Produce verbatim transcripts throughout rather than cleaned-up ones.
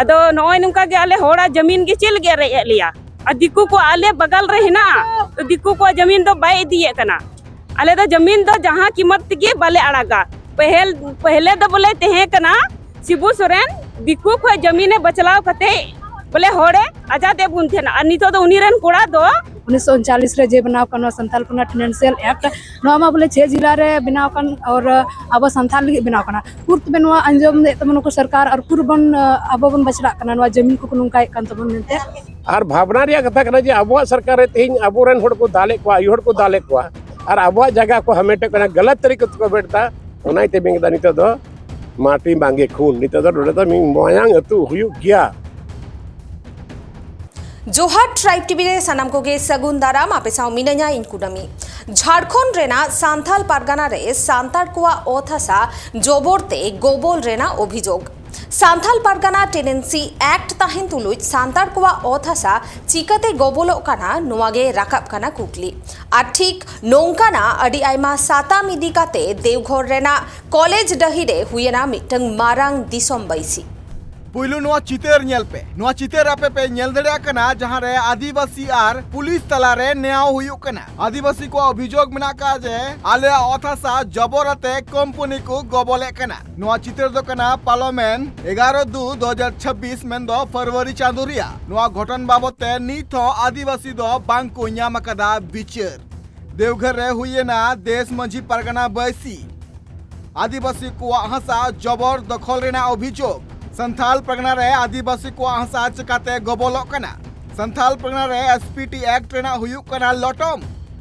ᱟᱫᱚ ᱱᱚᱜᱼᱚᱭ ᱱᱚᱝᱠᱟ ᱜᱮ ᱟᱞᱮ ᱦᱚᱲᱟᱜ ᱡᱟᱹᱢᱤᱱ ᱜᱮ ᱪᱮᱫ ᱞᱟᱹᱜᱤᱫ ᱮ ᱨᱮᱡ ᱮᱫ ᱞᱮᱭᱟ? ᱟᱨ ᱫᱤᱠᱩ ᱠᱚ ᱟᱞᱮ ᱵᱟᱜᱟᱞ ᱨᱮ ᱦᱮᱱᱟᱜᱼᱟ, ᱛᱚ ᱫᱤᱠᱩ ᱠᱚᱣᱟᱜ ᱡᱟᱹᱢᱤᱱ ᱫᱚ ᱵᱟᱭ ᱤᱫᱤᱭᱮᱫ ᱠᱟᱱᱟ᱾ ᱟᱞᱮ ᱫᱚ ᱡᱟᱹᱢᱤᱱ ᱫᱚ ᱡᱟᱦᱟᱸ ᱠᱤᱢᱚᱛ ᱛᱮᱜᱮ ᱵᱟᱞᱮ ᱟᱲᱟᱜᱟ᱾ ᱯᱟᱹᱦᱤᱞ, ᱯᱟᱹᱦᱞᱮ ᱫᱚ ᱵᱚᱞᱮ ᱛᱟᱦᱮᱸ ᱠᱟᱱᱟ ᱥᱤᱵᱩ ᱥᱚᱨᱮᱱ ᱫᱤᱠᱩ ᱠᱷᱚᱡ ᱡᱟᱹᱢᱤᱱᱮ ᱵᱟᱪᱞᱟᱣ ᱠᱟᱛᱮ ᱵᱚᱞᱮ ᱦᱚᱲᱮ ᱟᱡᱟᱫ ᱮᱫ ᱵᱚᱱ ᱛᱟᱦᱮᱱᱟ, ᱟᱨ ᱱᱤᱛᱚᱜ ᱫᱚ ᱩᱱᱤ ᱨᱮᱱ ᱠᱚᱲᱟ ᱫᱚ ᱩᱱᱤᱥᱥᱚ ᱩᱱᱪᱟᱞᱤᱥ ᱨᱮ ᱡᱮ ᱵᱮᱱᱟᱣ ᱠᱟᱱᱟ ᱥᱟᱱᱛᱟᱞ ᱯᱚᱱᱟ ᱴᱮᱱᱮᱱᱥᱤᱭᱟᱞ ᱮᱠᱴ, ᱱᱚᱣᱟ ᱢᱟ ᱵᱚᱞᱮ ᱪᱷᱮ ᱡᱤᱞᱟ ᱨᱮ ᱵᱮᱱᱟᱣ ᱟᱠᱟᱱ ᱟᱨ ᱟᱵᱚ ᱥᱟᱱᱛᱟᱞ ᱞᱟᱹᱜᱤᱫ ᱵᱮᱱᱟᱣ ᱠᱟᱱᱟ᱾ ᱩᱠᱩᱨ ᱛᱚᱵᱮ ᱱᱚᱣᱟ ᱟᱸᱡᱚᱢ ᱮᱫ ᱛᱟᱵᱚᱱᱟᱠᱚ ᱥᱚᱨᱠᱟᱨ ᱟᱨ ᱩᱠᱩᱨ ᱵᱚᱱ, ᱟ, ᱟᱵᱚ ᱵᱚᱱ ᱵᱟᱪᱷᱲᱟᱜ ᱠᱟᱱᱟ, ᱱᱚᱣᱟ ᱡᱟᱹᱢᱤᱱ ᱠᱚᱠᱚ ᱱᱚᱝᱠᱟᱭᱮᱫ ᱠᱟᱱ ᱛᱟᱵᱚᱱ ᱢᱮᱱᱛᱮ᱾ ᱟᱨ ᱵᱷᱟᱵᱽᱱᱟ ᱨᱮᱭᱟᱜ ᱠᱟᱛᱷᱟ ᱠᱟᱱᱟ ᱡᱮ ᱟᱵᱚᱣᱟᱜ ᱥᱚᱨᱠᱟᱨ ᱨᱮ ᱛᱮᱦᱮᱧ ᱟᱵᱚᱨᱮᱱ ᱦᱚᱲ ᱠᱚ ᱫᱟᱞᱮᱫ ᱠᱚᱣᱟ, ᱟᱭᱳ ᱦᱚᱲ ᱠᱚ ᱫᱟᱞᱮᱫ ᱠᱚᱣᱟ, ᱟᱨ ᱟᱵᱚᱣᱟᱜ ᱡᱟᱭᱜᱟ ᱠᱚ ᱦᱟᱢᱮᱴᱮᱫ ᱠᱟᱱᱟ, ᱜᱟᱞᱟᱛ ᱛᱟᱹᱨᱤᱠᱟ ᱛᱮᱠᱚ ᱦᱟᱢᱮᱴ ᱮᱫᱟ᱾ ᱚᱱᱟ ᱤᱭᱟᱹᱛᱮ ᱢᱮᱱ ᱠᱮᱫᱟ ᱱᱤᱛᱚᱜ ᱫᱚ ᱢᱟᱴᱤ ᱵᱟᱝᱜᱮ ᱠᱷᱩᱱ, ᱱᱤᱛᱚᱜ ᱫᱚ ᱱᱚᱰᱮ ᱫᱚ ᱢᱤᱫ ᱢᱟᱭᱟᱝ ᱟᱹᱛᱩ ᱦᱩᱭᱩᱜ ᱜᱮᱭᱟ᱾ ᱡᱚᱦᱟᱨ ᱴᱨᱟᱭᱤᱵ ᱴᱤᱵᱷᱤ ᱨᱮ ᱥᱟᱱᱟᱢ ᱠᱚᱜᱮ ᱥᱟᱹᱜᱩᱱ ᱫᱟᱨᱟᱢ, ᱟᱯᱮ ᱥᱟᱶ ᱢᱤᱱᱟᱹᱧᱟ ᱤᱧ ᱠᱩᱱᱟᱹᱢᱤ᱾ ᱡᱷᱟᱲᱠᱷᱚᱸᱰ ᱨᱮᱱᱟᱜ ᱥᱟᱱᱛᱟᱞ ᱯᱟᱨᱜᱟᱱᱟ ᱨᱮ ᱥᱟᱱᱛᱟᱲ ᱠᱚᱣᱟᱜ ᱚᱛ ᱦᱟᱥᱟ ᱡᱚᱵᱚᱨ ᱛᱮ ᱜᱚᱵᱚᱞ ᱨᱮᱱᱟᱜ ᱚᱵᱷᱤᱡᱳᱜᱽ᱾ ᱥᱟᱱᱛᱟᱞ ᱯᱟᱨᱜᱟᱱᱟ ᱴᱮᱱᱮᱱᱥᱤ ᱮᱠᱴ ᱛᱟᱦᱮᱱ ᱛᱩᱞᱩᱡ ᱥᱟᱱᱛᱟᱲ ᱠᱚᱣᱟᱜ ᱚᱛ ᱦᱟᱥᱟ ᱪᱤᱠᱟᱹᱛᱮ ᱜᱚᱵᱚᱞᱚᱜ ᱠᱟᱱᱟ, ᱱᱚᱣᱟ ᱜᱮ ᱨᱟᱠᱟᱵ ᱠᱟᱱᱟ ᱠᱩᱠᱞᱤ᱾ ᱟᱨ ᱴᱷᱤᱠ ᱱᱚᱝᱠᱟᱱᱟᱜ ᱟᱹᱰᱤ ᱟᱭᱢᱟ ᱥᱟᱛᱟᱢ ᱤᱫᱤ ᱠᱟᱛᱮ ᱫᱮᱣᱜᱷᱚᱨ ᱨᱮᱱᱟᱜ ᱠᱚᱞᱮᱡᱽ ᱰᱟᱹᱦᱤ ᱨᱮ ᱦᱩᱭᱮᱱᱟ ᱢᱤᱫᱴᱟᱝ ᱢᱟᱨᱟᱝ ᱫᱤᱥᱚᱢ ᱵᱟᱹᱭᱥᱤ᱾ ᱯᱩᱭᱞᱩ ᱱᱚᱣᱟ ᱪᱤᱛᱟᱹᱨ ᱧᱮᱞ ᱯᱮ᱾ ᱱᱚᱣᱟ ᱪᱤᱛᱟᱹᱨ ᱟᱯᱮ ᱯᱮ ᱧᱮᱞ ᱫᱟᱲᱮᱭᱟᱜ ᱠᱟᱱᱟ, ᱡᱟᱦᱟᱸ ᱨᱮ ᱟᱹᱫᱤᱵᱟᱹᱥᱤ ᱟᱨ ᱯᱩᱞᱤᱥ ᱛᱟᱞᱟᱨᱮ ᱱᱮᱭᱟᱣ ᱦᱩᱭᱩᱜ ᱠᱟᱱᱟ᱾ ᱟᱹᱫᱤᱵᱟᱹᱥᱤ ᱠᱚᱣᱟᱜ ᱚᱵᱷᱤᱡᱳᱜᱽ ᱢᱮᱱᱟᱜ ᱟᱠᱟᱫ ᱡᱮ ᱟᱞᱮᱭᱟᱜ ᱚᱛ ᱦᱟᱥᱟ ᱡᱚᱵᱚᱨ ᱟᱛᱮ ᱠᱳᱢᱯᱟᱱᱤ ᱠᱚ ᱜᱚᱵᱚᱞᱮᱫ ᱠᱟᱱᱟ᱾ ᱱᱚᱣᱟ ᱪᱤᱛᱟᱹᱨ ᱫᱚ ᱠᱟᱱᱟ ᱯᱟᱨᱞᱟᱢᱮᱱᱴ ᱮᱜᱟᱨᱚ ᱫᱩ ᱫᱩ ᱦᱟᱡᱟᱨ ᱪᱷᱟᱵᱵᱤᱥ, ᱢᱮᱱᱫᱚ ᱯᱷᱮᱵᱽᱨᱩᱣᱟᱨᱤ ᱪᱟᱸᱫᱳ ᱨᱮᱭᱟᱜ᱾ ᱱᱚᱣᱟ ᱜᱷᱚᱴᱚᱱ ᱵᱟᱵᱚᱛ ᱛᱮ ᱱᱤᱛ ᱦᱚᱸ ᱟᱹᱫᱤᱵᱟᱹᱥᱤ ᱫᱚ ᱵᱟᱝ ᱠᱚ ᱧᱟᱢ ᱟᱠᱟᱫᱟ ᱵᱤᱪᱟᱹᱨ᱾ ᱫᱮᱣᱜᱷᱚᱨ ᱨᱮ ᱦᱩᱭᱮᱱᱟ ᱫᱮᱥ ᱢᱟᱹᱡᱷᱤ ᱯᱟᱨᱜᱟᱱᱟ ᱵᱟᱹᱭᱥᱤ᱾ ᱟᱹᱫᱤᱵᱟᱹᱥᱤ ᱠᱚᱣᱟᱜ ᱦᱟᱥᱟ ᱡᱚᱵᱚᱨ ᱫᱚᱠᱷᱚᱞ ᱨᱮᱱᱟᱜ ᱚᱵᱷᱤᱡᱳᱜᱽ᱾ ᱥᱟᱱᱛᱟᱞ ᱯᱟᱨᱜᱟᱱᱟ ᱨᱮ ᱟᱹᱫᱤᱵᱟᱹᱥᱤ ᱠᱚᱣᱟᱜ ᱦᱟᱥᱟ ᱪᱤᱠᱟᱛᱮ ᱜᱚᱵᱚᱞᱚᱜ ᱠᱟᱱᱟ? ᱥᱟᱱᱛᱟᱞ ᱯᱟᱨᱜᱟᱱᱟ ᱨᱮ ᱮᱥ ᱯᱤ ᱴᱤ ᱮᱠᱴ ᱨᱮᱱᱟᱜ ᱦᱩᱭᱩᱜ ᱠᱟᱱᱟ ᱞᱚᱴᱚᱢ᱾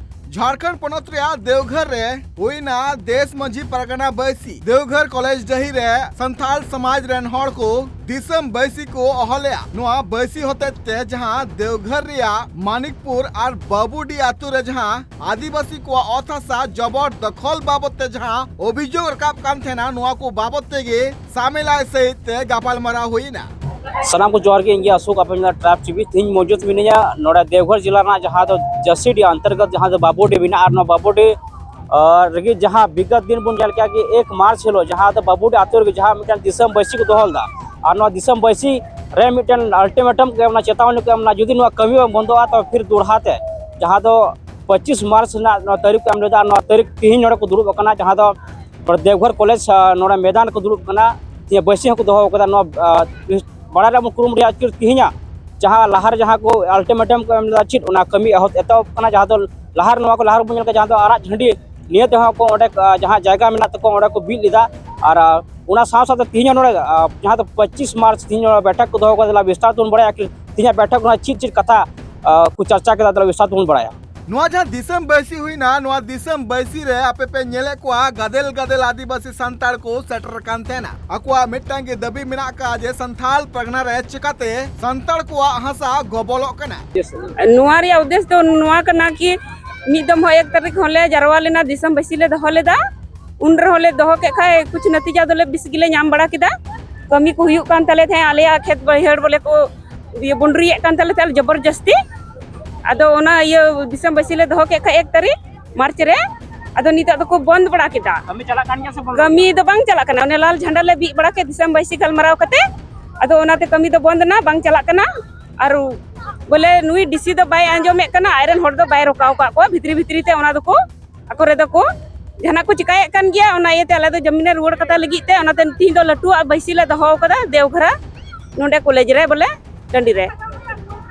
ᱡᱷᱟᱲᱠᱷᱚᱸᱰ ᱯᱚᱱᱚᱛ ᱨᱮᱭᱟᱜ ᱫᱮᱣᱜᱷᱚᱨ ᱨᱮ ᱦᱩᱭᱱᱟ ᱫᱮᱥ ᱢᱟᱹᱡᱷᱤ ᱯᱟᱨᱜᱟᱱᱟ ᱵᱟᱹᱭᱥᱤ᱾ ᱫᱮᱣᱜᱷᱚᱨ ᱠᱚᱞᱮᱡᱽ ᱰᱟᱹᱦᱤ ᱨᱮ ᱥᱟᱱᱛᱟᱞ ᱥᱚᱢᱟᱡᱽ ᱨᱮᱱ ᱦᱚᱲ ᱠᱚ ᱫᱤᱥᱚᱢ ᱵᱟᱹᱭᱥᱤ ᱠᱚ ᱦᱚᱦᱚ ᱞᱮᱫᱼᱟ᱾ ᱱᱚᱣᱟ ᱵᱟᱹᱭᱥᱤ ᱦᱚᱛᱮᱡ ᱛᱮ ᱡᱟᱦᱟᱸ ᱫᱮᱣᱜᱷᱚᱨ ᱨᱮᱭᱟᱜ ᱢᱟᱱᱤᱠᱯᱩᱨ ᱟᱨ ᱵᱟᱵᱩᱰᱤ ᱟᱛᱳ ᱨᱮ ᱡᱟᱦᱟᱸ ᱟᱹᱫᱤᱵᱟᱹᱥᱤ ᱠᱚᱣᱟᱜ ᱚᱛ ᱦᱟᱥᱟ ᱡᱚᱵᱚᱨ ᱫᱚᱠᱷᱚᱞ ᱵᱟᱵᱚᱛ ᱛᱮ ᱡᱟᱦᱟᱸ ᱚᱵᱷᱤᱡᱳᱜᱽ ᱨᱟᱠᱟᱵ ᱠᱟᱱ ᱛᱟᱦᱮᱱᱟ, ᱱᱚᱣᱟ ᱠᱚ ᱵᱟᱵᱚᱛ ᱛᱮᱜᱮ ᱥᱟᱢᱮᱞᱟᱭ ᱥᱟᱹᱦᱤᱡ ᱛᱮ ᱜᱟᱯᱟᱞᱢᱟᱨᱟᱣ ᱦᱩᱭᱱᱟ᱾ ᱥᱟᱱᱟᱢ ᱠᱚ ᱡᱚᱦᱟᱨ ᱜᱮ, ᱤᱧ ᱜᱮ ᱟᱥᱳᱠ, ᱟᱯᱮ ᱧᱮᱞ ᱴᱨᱟᱭᱤᱵ ᱴᱤᱵᱷᱤ᱾ ᱛᱮᱦᱮᱧ ᱢᱚᱣᱡᱩᱫ ᱢᱤᱱᱟᱹᱧᱟ ᱱᱚᱰᱮ ᱫᱮᱣᱜᱷᱚᱨ ᱡᱮᱞᱟ ᱨᱮᱱᱟᱜ ᱡᱟᱦᱟᱸ ᱫᱚ ᱡᱟᱹᱥᱤᱰᱤ ᱚᱱᱛᱚᱨᱜᱚᱛ ᱡᱟᱦᱟᱸ ᱫᱚ ᱵᱟᱵᱩᱰᱤ ᱢᱮᱱᱟᱜᱼᱟ, ᱟᱨ ᱱᱚᱣᱟ ᱵᱟᱵᱩᱰᱤ, ᱟᱨ ᱨᱮᱜᱮ ᱡᱟᱦᱟᱸ ᱵᱤᱜᱚᱛ ᱫᱤᱱ ᱵᱚᱱ ᱧᱮᱞ ᱠᱮᱜᱼᱟ ᱠᱤ ᱮᱠ ᱢᱟᱨᱪ ᱦᱤᱞᱳᱜ ᱡᱟᱦᱟᱸ ᱫᱚ ᱵᱟᱵᱩᱰᱤ ᱟᱛᱳ ᱨᱮᱜᱮ ᱡᱟᱦᱟᱸ ᱢᱤᱫᱴᱟᱝ ᱫᱤᱥᱚᱢ ᱵᱟᱹᱭᱥᱤ ᱠᱚ ᱫᱚᱦᱚ ᱞᱮᱫᱟ, ᱟᱨ ᱱᱚᱣᱟ ᱫᱤᱥᱚᱢ ᱵᱟᱹᱭᱥᱤ ᱨᱮ ᱢᱤᱫᱴᱮᱱ ᱟᱞᱴᱤᱢᱮᱴᱟᱢ ᱠᱚ ᱮᱢ ᱮᱱᱟ, ᱪᱮᱛᱟᱣᱚᱱᱤ ᱠᱚ ᱮᱢ ᱮᱱᱟ, ᱡᱩᱫᱤ ᱱᱚᱣᱟ ᱠᱟᱹᱢᱤ ᱵᱟᱝ ᱵᱚᱱᱫᱚᱜᱼᱟ, ᱛᱚ ᱯᱷᱤᱨ ᱫᱚᱦᱲᱟ ᱛᱮ ᱡᱟᱦᱟᱸ ᱫᱚ ᱯᱚᱸᱪᱤᱥ ᱢᱟᱨᱪ ᱨᱮᱱᱟᱜ ᱱᱚᱣᱟ ᱛᱟᱹᱨᱤᱠᱷ ᱠᱚ ᱮᱢ ᱞᱮᱫᱟ, ᱱᱚᱣᱟ ᱛᱟᱹᱨᱤᱠᱷ ᱛᱤᱦᱤᱧ ᱱᱚᱰᱮ ᱠᱚ ᱫᱩᱲᱩᱵ ᱟᱠᱟᱱᱟ, ᱡᱟᱦᱟᱸ ᱫᱚ ᱱᱚᱰᱮ ᱫᱮᱣᱜᱷᱚᱨ ᱠᱚᱞᱮᱡᱽ, ᱟᱨ ᱱᱚᱰᱮ ᱢᱮᱫᱟᱱ ᱨᱮᱠᱚ ᱫᱩᱲᱩᱵ ᱠᱟᱱᱟ, ᱛᱤᱦᱤᱧ ᱵᱟᱹᱭᱥᱤ ᱦᱚᱸᱠᱚ ᱫᱚᱦᱚ ᱟᱠᱟᱫᱟ᱾ ᱱᱚᱣᱟ, ᱟᱨ, ᱵᱟᱲᱟᱭ ᱨᱮᱭᱟᱜ ᱵᱚᱱ ᱠᱩᱨᱩᱢᱩᱴᱩᱭᱟ, ᱪᱮᱫ ᱛᱤᱦᱤᱧᱟᱜ ᱡᱟᱦᱟᱸ ᱞᱟᱦᱟᱨᱮ ᱡᱟᱦᱟᱸ ᱠᱚ ᱟᱞᱴᱤᱢᱮᱴᱟᱢ ᱠᱚ ᱮᱢ ᱞᱮᱫᱟ, ᱪᱮᱫ ᱚᱱᱟ ᱠᱟᱹᱢᱤ ᱮᱦᱚᱵ, ᱮᱛᱚᱦᱚᱵ ᱠᱟᱱᱟ, ᱡᱟᱦᱟᱸ ᱫᱚ ᱞᱟᱦᱟ ᱨᱮ ᱱᱚᱣᱟ ᱠᱚ ᱞᱟᱦᱟ ᱨᱮᱵᱚᱱ ᱧᱮᱞ ᱠᱟᱫᱟ, ᱡᱟᱦᱟᱸ ᱫᱚ ᱟᱨᱟᱜ ᱡᱷᱟᱹᱱᱰᱤ ᱱᱤᱭᱟᱹ ᱛᱮᱦᱚᱸ ᱠᱚ ᱚᱸᱰᱮ, ᱟᱨ, ᱡᱟᱦᱟᱸ ᱡᱟᱭᱜᱟ ᱢᱮᱱᱟᱜ ᱛᱟᱠᱚᱣᱟ, ᱚᱸᱰᱮ ᱠᱚ ᱵᱤᱫ ᱞᱮᱫᱟ᱾ ᱟᱨ, ᱟᱨ, ᱚᱱᱟ ᱥᱟᱶ ᱥᱟᱶᱛᱮ ᱛᱤᱦᱤᱧ ᱦᱚᱸ ᱱᱚᱰᱮ, ᱟᱨ, ᱡᱟᱦᱟᱸ ᱫᱚ ᱯᱚᱸᱪᱤᱥ ᱢᱟᱨᱪ ᱛᱤᱦᱤᱧ ᱱᱚᱰᱮ ᱵᱮᱴᱷᱚᱠ ᱠᱚ ᱫᱚᱦᱚ ᱠᱟᱫᱟ, ᱵᱤᱥᱛᱟᱨ ᱛᱮᱵᱚᱱ ᱵᱟᱲᱟᱭᱟ᱾ ᱛᱤᱦᱤᱧᱟᱜ ᱵᱮᱴᱷᱚᱠ ᱨᱮ ᱪᱮᱫ ᱪᱮᱫ ᱠᱟᱛᱷᱟ, ᱟᱨ, ᱠᱚ ᱪᱟᱨᱪᱟ ᱠᱮᱫᱟ, ᱛᱟᱦᱚᱞᱮ ᱵᱤᱥᱛᱟᱨ ᱛᱮᱵᱚᱱ ᱵᱟᱲᱟᱭᱟ᱾ ᱱᱚᱣᱟ ᱡᱟᱦᱟᱸ ᱫᱤᱥᱚᱢ ᱵᱟᱹᱭᱥᱤ ᱦᱩᱭᱱᱟ, ᱱᱚᱣᱟ ᱫᱤᱥᱚᱢ ᱵᱟᱹᱭᱥᱤ ᱨᱮ ᱟᱯᱮ ᱯᱮ ᱧᱮᱞᱮᱫ ᱠᱚᱣᱟ, ᱜᱟᱫᱮᱞ ᱜᱟᱫᱮᱞ ᱟᱹᱫᱤᱵᱟᱹᱥᱤ ᱥᱟᱱᱛᱟᱲ ᱠᱚ ᱥᱮᱴᱮᱨ ᱟᱠᱟᱱ ᱛᱟᱦᱮᱱᱟ᱾ ᱟᱠᱚᱣᱟᱜ ᱢᱤᱫᱴᱟᱝ ᱜᱮ ᱫᱟᱹᱵᱤ ᱢᱮᱱᱟᱜ ᱟᱠᱟᱫᱼᱟ ᱡᱮ ᱥᱟᱱᱛᱟᱲ ᱯᱟᱨᱜᱟᱱᱟ ᱨᱮ ᱪᱤᱠᱟᱛᱮ ᱥᱟᱱᱛᱟᱲ ᱠᱚᱣᱟᱜ ᱦᱟᱥᱟ ᱜᱚᱵᱚᱞᱚᱜ ᱠᱟᱱᱟ᱾ ᱱᱚᱣᱟ ᱨᱮᱭᱟᱜ ᱩᱫᱽᱫᱮᱥ ᱫᱚ ᱱᱚᱣᱟ ᱠᱟᱱᱟ ᱠᱤ ᱢᱤᱫ ᱫᱚᱢ ᱦᱚᱸ ᱮᱠ ᱛᱟᱹᱨᱤᱠᱷ ᱦᱚᱸᱞᱮ ᱡᱟᱨᱣᱟ ᱞᱮᱱᱟ, ᱫᱤᱥᱚᱢ ᱵᱟᱹᱭᱥᱤ ᱞᱮ ᱫᱚᱦᱚ ᱞᱮᱫᱟ᱾ ᱩᱱ ᱨᱮᱦᱚᱸ ᱞᱮ ᱫᱚᱦᱚ ᱠᱮᱫ ᱠᱷᱟᱡ ᱠᱩᱪ ᱱᱟᱛᱤᱡᱟ ᱫᱚᱞᱮ ᱵᱮᱥ ᱜᱮᱞᱮ ᱧᱟᱢ ᱵᱟᱲᱟ ᱠᱮᱫᱟ᱾ ᱠᱟᱹᱢᱤ ᱠᱚ ᱦᱩᱭᱩᱜ ᱠᱟᱱ ᱛᱟᱞᱮ ᱛᱟᱦᱮᱸᱫ, ᱟᱞᱮᱭᱟᱜ ᱠᱷᱮᱛ ᱵᱟᱹᱭᱦᱟᱹᱲ ᱵᱚᱞᱮ ᱠᱚ ᱤᱭᱟᱹ ᱵᱩᱱᱰᱨᱤᱭᱮᱫ ᱠᱟᱱ ᱛᱟᱞᱮ ᱛᱟᱦᱮᱸᱫ ᱡᱚᱵᱚᱨᱡᱚᱥᱛᱤ᱾ ᱟᱫᱚ ᱚᱱᱟ ᱤᱭᱟᱹ ᱫᱤᱥᱚᱢ ᱵᱟᱹᱭᱥᱤ ᱞᱮ ᱫᱚᱦᱚ ᱠᱮᱫ ᱠᱷᱟᱡ ᱮᱠ ᱛᱟᱹᱨᱤᱠᱷ ᱢᱟᱨᱪ ᱨᱮ, ᱟᱫᱚ ᱱᱤᱛᱚᱜ ᱫᱚᱠᱚ ᱵᱚᱱᱫ ᱵᱟᱲᱟ ᱠᱮᱫᱟ᱾ ᱠᱟᱹᱢᱤ ᱪᱟᱞᱟᱜ ᱠᱟᱱ ᱜᱮᱭᱟ ᱥᱮ ᱵᱚᱱᱫ? ᱠᱟᱹᱢᱤ ᱫᱚ ᱵᱟᱝ ᱪᱟᱞᱟᱜ ᱠᱟᱱᱟ, ᱚᱱᱮ ᱞᱟᱞ ᱡᱷᱟᱱᱰᱟ ᱞᱮ ᱵᱤᱫ ᱵᱟᱲᱟ ᱠᱮᱫ ᱫᱤᱥᱚᱢ ᱵᱟᱹᱭᱥᱤ ᱜᱟᱞᱢᱟᱨᱟᱣ ᱠᱟᱛᱮ, ᱟᱫᱚ ᱚᱱᱟᱛᱮ ᱠᱟᱹᱢᱤ ᱫᱚ ᱵᱚᱱᱫ ᱮᱱᱟ, ᱵᱟᱝ ᱪᱟᱞᱟᱜ ᱠᱟᱱᱟ᱾ ᱟᱨ ᱵᱚᱞᱮ ᱱᱩᱭ ᱰᱤᱥᱤ ᱫᱚ ᱵᱟᱭ ᱟᱸᱡᱚᱢᱮᱫ ᱠᱟᱱᱟ, ᱟᱡᱨᱮᱱ ᱦᱚᱲ ᱫᱚ ᱵᱟᱭ ᱨᱚᱠᱟᱣ ᱟᱠᱟᱫ ᱠᱚᱣᱟ, ᱵᱷᱤᱛᱨᱤ ᱵᱷᱤᱛᱨᱤ ᱛᱮ ᱚᱱᱟ ᱫᱚᱠᱚ ᱟᱠᱚ ᱨᱮᱫᱚ ᱠᱚ ᱡᱟᱦᱟᱱᱟᱜ ᱠᱚ ᱪᱤᱠᱟᱭᱮᱫ ᱠᱟᱱ ᱜᱮᱭᱟ᱾ ᱚᱱᱟ ᱤᱭᱟᱹᱛᱮ ᱟᱞᱮ ᱫᱚ ᱡᱟᱹᱢᱤᱱ ᱞᱮ ᱨᱩᱣᱟᱹᱲ ᱠᱟᱛᱟ ᱞᱟᱹᱜᱤᱫ ᱛᱮ ᱚᱱᱟᱛᱮ ᱛᱤᱦᱤᱧ ᱫᱚ ᱞᱟᱹᱴᱩᱣᱟᱜ ᱵᱟᱹᱭᱥᱤ ᱞᱮ ᱫᱚᱦᱚ ᱟᱠᱟᱫᱟ ᱫᱮᱣᱜᱷᱚᱨᱟ ᱱᱚᱰᱮ ᱠᱚᱞᱮᱡᱽ ᱨᱮ ᱵᱚᱞᱮ ᱴᱟᱺᱰᱤ ᱨᱮ᱾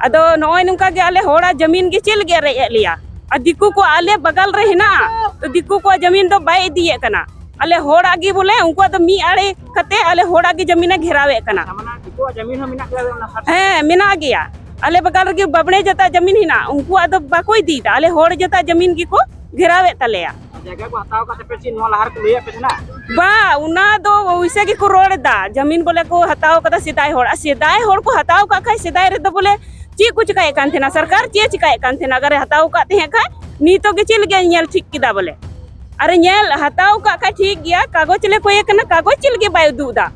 ᱟᱫᱚ ᱱᱚᱜᱼᱚᱭ ᱱᱚᱝᱠᱟ ᱜᱮ ᱟᱞᱮ ᱦᱚᱲᱟᱜ ᱡᱟᱹᱢᱤᱱ ᱜᱮ ᱪᱮᱫ ᱞᱟᱹᱜᱤᱫ ᱮ ᱨᱮᱡ ᱮᱫ ᱞᱮᱭᱟ? ᱟᱨ ᱫᱤᱠᱩ ᱠᱚ ᱟᱞᱮ ᱵᱟᱜᱟᱞ ᱨᱮ ᱦᱮᱱᱟᱜᱼᱟ, ᱛᱚ ᱫᱤᱠᱩ ᱠᱚᱣᱟᱜ ᱡᱟᱹᱢᱤᱱ ᱫᱚ ᱵᱟᱭ ᱤᱫᱤᱭᱮᱫ ᱠᱟᱱᱟ᱾ ᱟᱞᱮ ᱦᱚᱲᱟᱜ ᱜᱮ ᱵᱚᱞᱮ ᱩᱱᱠᱩᱣᱟᱜ ᱫᱚ ᱢᱤᱫ ᱟᱲᱮ ᱠᱟᱛᱮ ᱟᱞᱮ ᱦᱚᱲᱟᱜ ᱜᱮ ᱡᱟᱹᱢᱤᱱᱮ ᱜᱷᱮᱨᱟᱣᱮᱫ ᱠᱟᱱᱟ᱾ ᱟᱪᱪᱷᱟ, ᱢᱟᱱᱮ ᱫᱤᱠᱩᱣᱟᱜ ᱡᱟᱹᱢᱤᱱ ᱦᱚᱸ ᱢᱮᱱᱟᱜ ᱜᱮᱭᱟ ᱚᱱᱟ ᱥᱟᱨ? ᱦᱮᱸ, ᱢᱮᱱᱟᱜ ᱜᱮᱭᱟ᱾ ᱟᱞᱮ ᱵᱟᱜᱟᱞ ᱨᱮᱜᱮ ᱵᱟᱵᱽᱲᱮ ᱡᱟᱹᱛᱟᱜ ᱡᱟᱹᱢᱤᱱ ᱦᱮᱱᱟᱜᱼᱟ, ᱩᱱᱠᱩᱣᱟᱜ ᱫᱚ ᱵᱟᱠᱚ ᱤᱫᱤᱭᱮᱫᱟ, ᱟᱞᱮ ᱦᱚᱲ ᱡᱟᱹᱛᱟᱜ ᱡᱟᱹᱢᱤᱱ ᱜᱮᱠᱚ ᱜᱷᱮᱨᱟᱣᱮᱫ ᱛᱟᱞᱮᱭᱟ᱾ ᱡᱟᱭᱜᱟ ᱠᱚ ᱦᱟᱛᱟᱣ ᱠᱟᱛᱮ ᱯᱮ ᱪᱮᱫ ᱱᱚᱣᱟ ᱞᱟᱦᱟ ᱨᱮᱠᱚ ᱞᱟᱹᱭᱟᱫ ᱯᱮ ᱛᱟᱦᱮᱱᱟ? ᱵᱟ, ᱚᱱᱟ ᱫᱚ ᱚᱭᱥᱮ ᱜᱮᱠᱚ ᱨᱚᱲ ᱮᱫᱟ, ᱡᱟᱹᱢᱤᱱ ᱵᱚᱞᱮ ᱠᱚ ᱦᱟᱛᱟᱣ ᱠᱟᱫᱟ ᱥᱮᱫᱟᱭ ᱦᱚᱲ᱾ ᱟᱨ ᱥᱮᱫᱟᱭ ᱦᱚᱲ ᱠᱚ ᱦᱟᱛᱟᱣ ᱠᱟᱜ ᱠᱷᱟᱡ, ᱥᱮᱫᱟᱭ ᱨᱮᱫᱚ ᱵᱚᱞᱮ ᱪᱮᱫ ᱠᱚ ᱪᱤᱠᱟᱭᱮᱫ ᱠᱟᱱ ᱛᱟᱦᱮᱱᱟ, ᱥᱚᱨᱠᱟᱨ ᱪᱮᱫ ᱮ ᱪᱤᱠᱟᱭᱮᱫ ᱠᱟᱱ ᱛᱟᱦᱮᱱᱟ? ᱟᱜᱟᱨᱮ ᱦᱟᱛᱟᱣ ᱠᱟᱜ ᱛᱟᱦᱮᱸ ᱠᱷᱟᱡ ᱱᱤᱛᱚᱜ ᱜᱮ ᱪᱮᱫ ᱞᱟᱹᱜᱤᱫ ᱧᱮᱞ ᱴᱷᱤᱠ ᱠᱮᱫᱟ ᱵᱚᱞᱮ? ᱟᱨᱮ ᱧᱮᱞ ᱦᱟᱛᱟᱣ ᱠᱟᱜ ᱠᱷᱟᱡ ᱴᱷᱤᱠ ᱜᱮᱭᱟ, ᱠᱟᱜᱚᱡᱽ ᱞᱮ ᱠᱚᱭᱮ ᱠᱟᱱᱟ, ᱠᱟᱜᱚᱡᱽ ᱪᱮᱫ ᱞᱟᱹᱜᱤᱫ ᱵᱟᱭ ᱩᱫᱩᱜ ᱮᱫᱟ?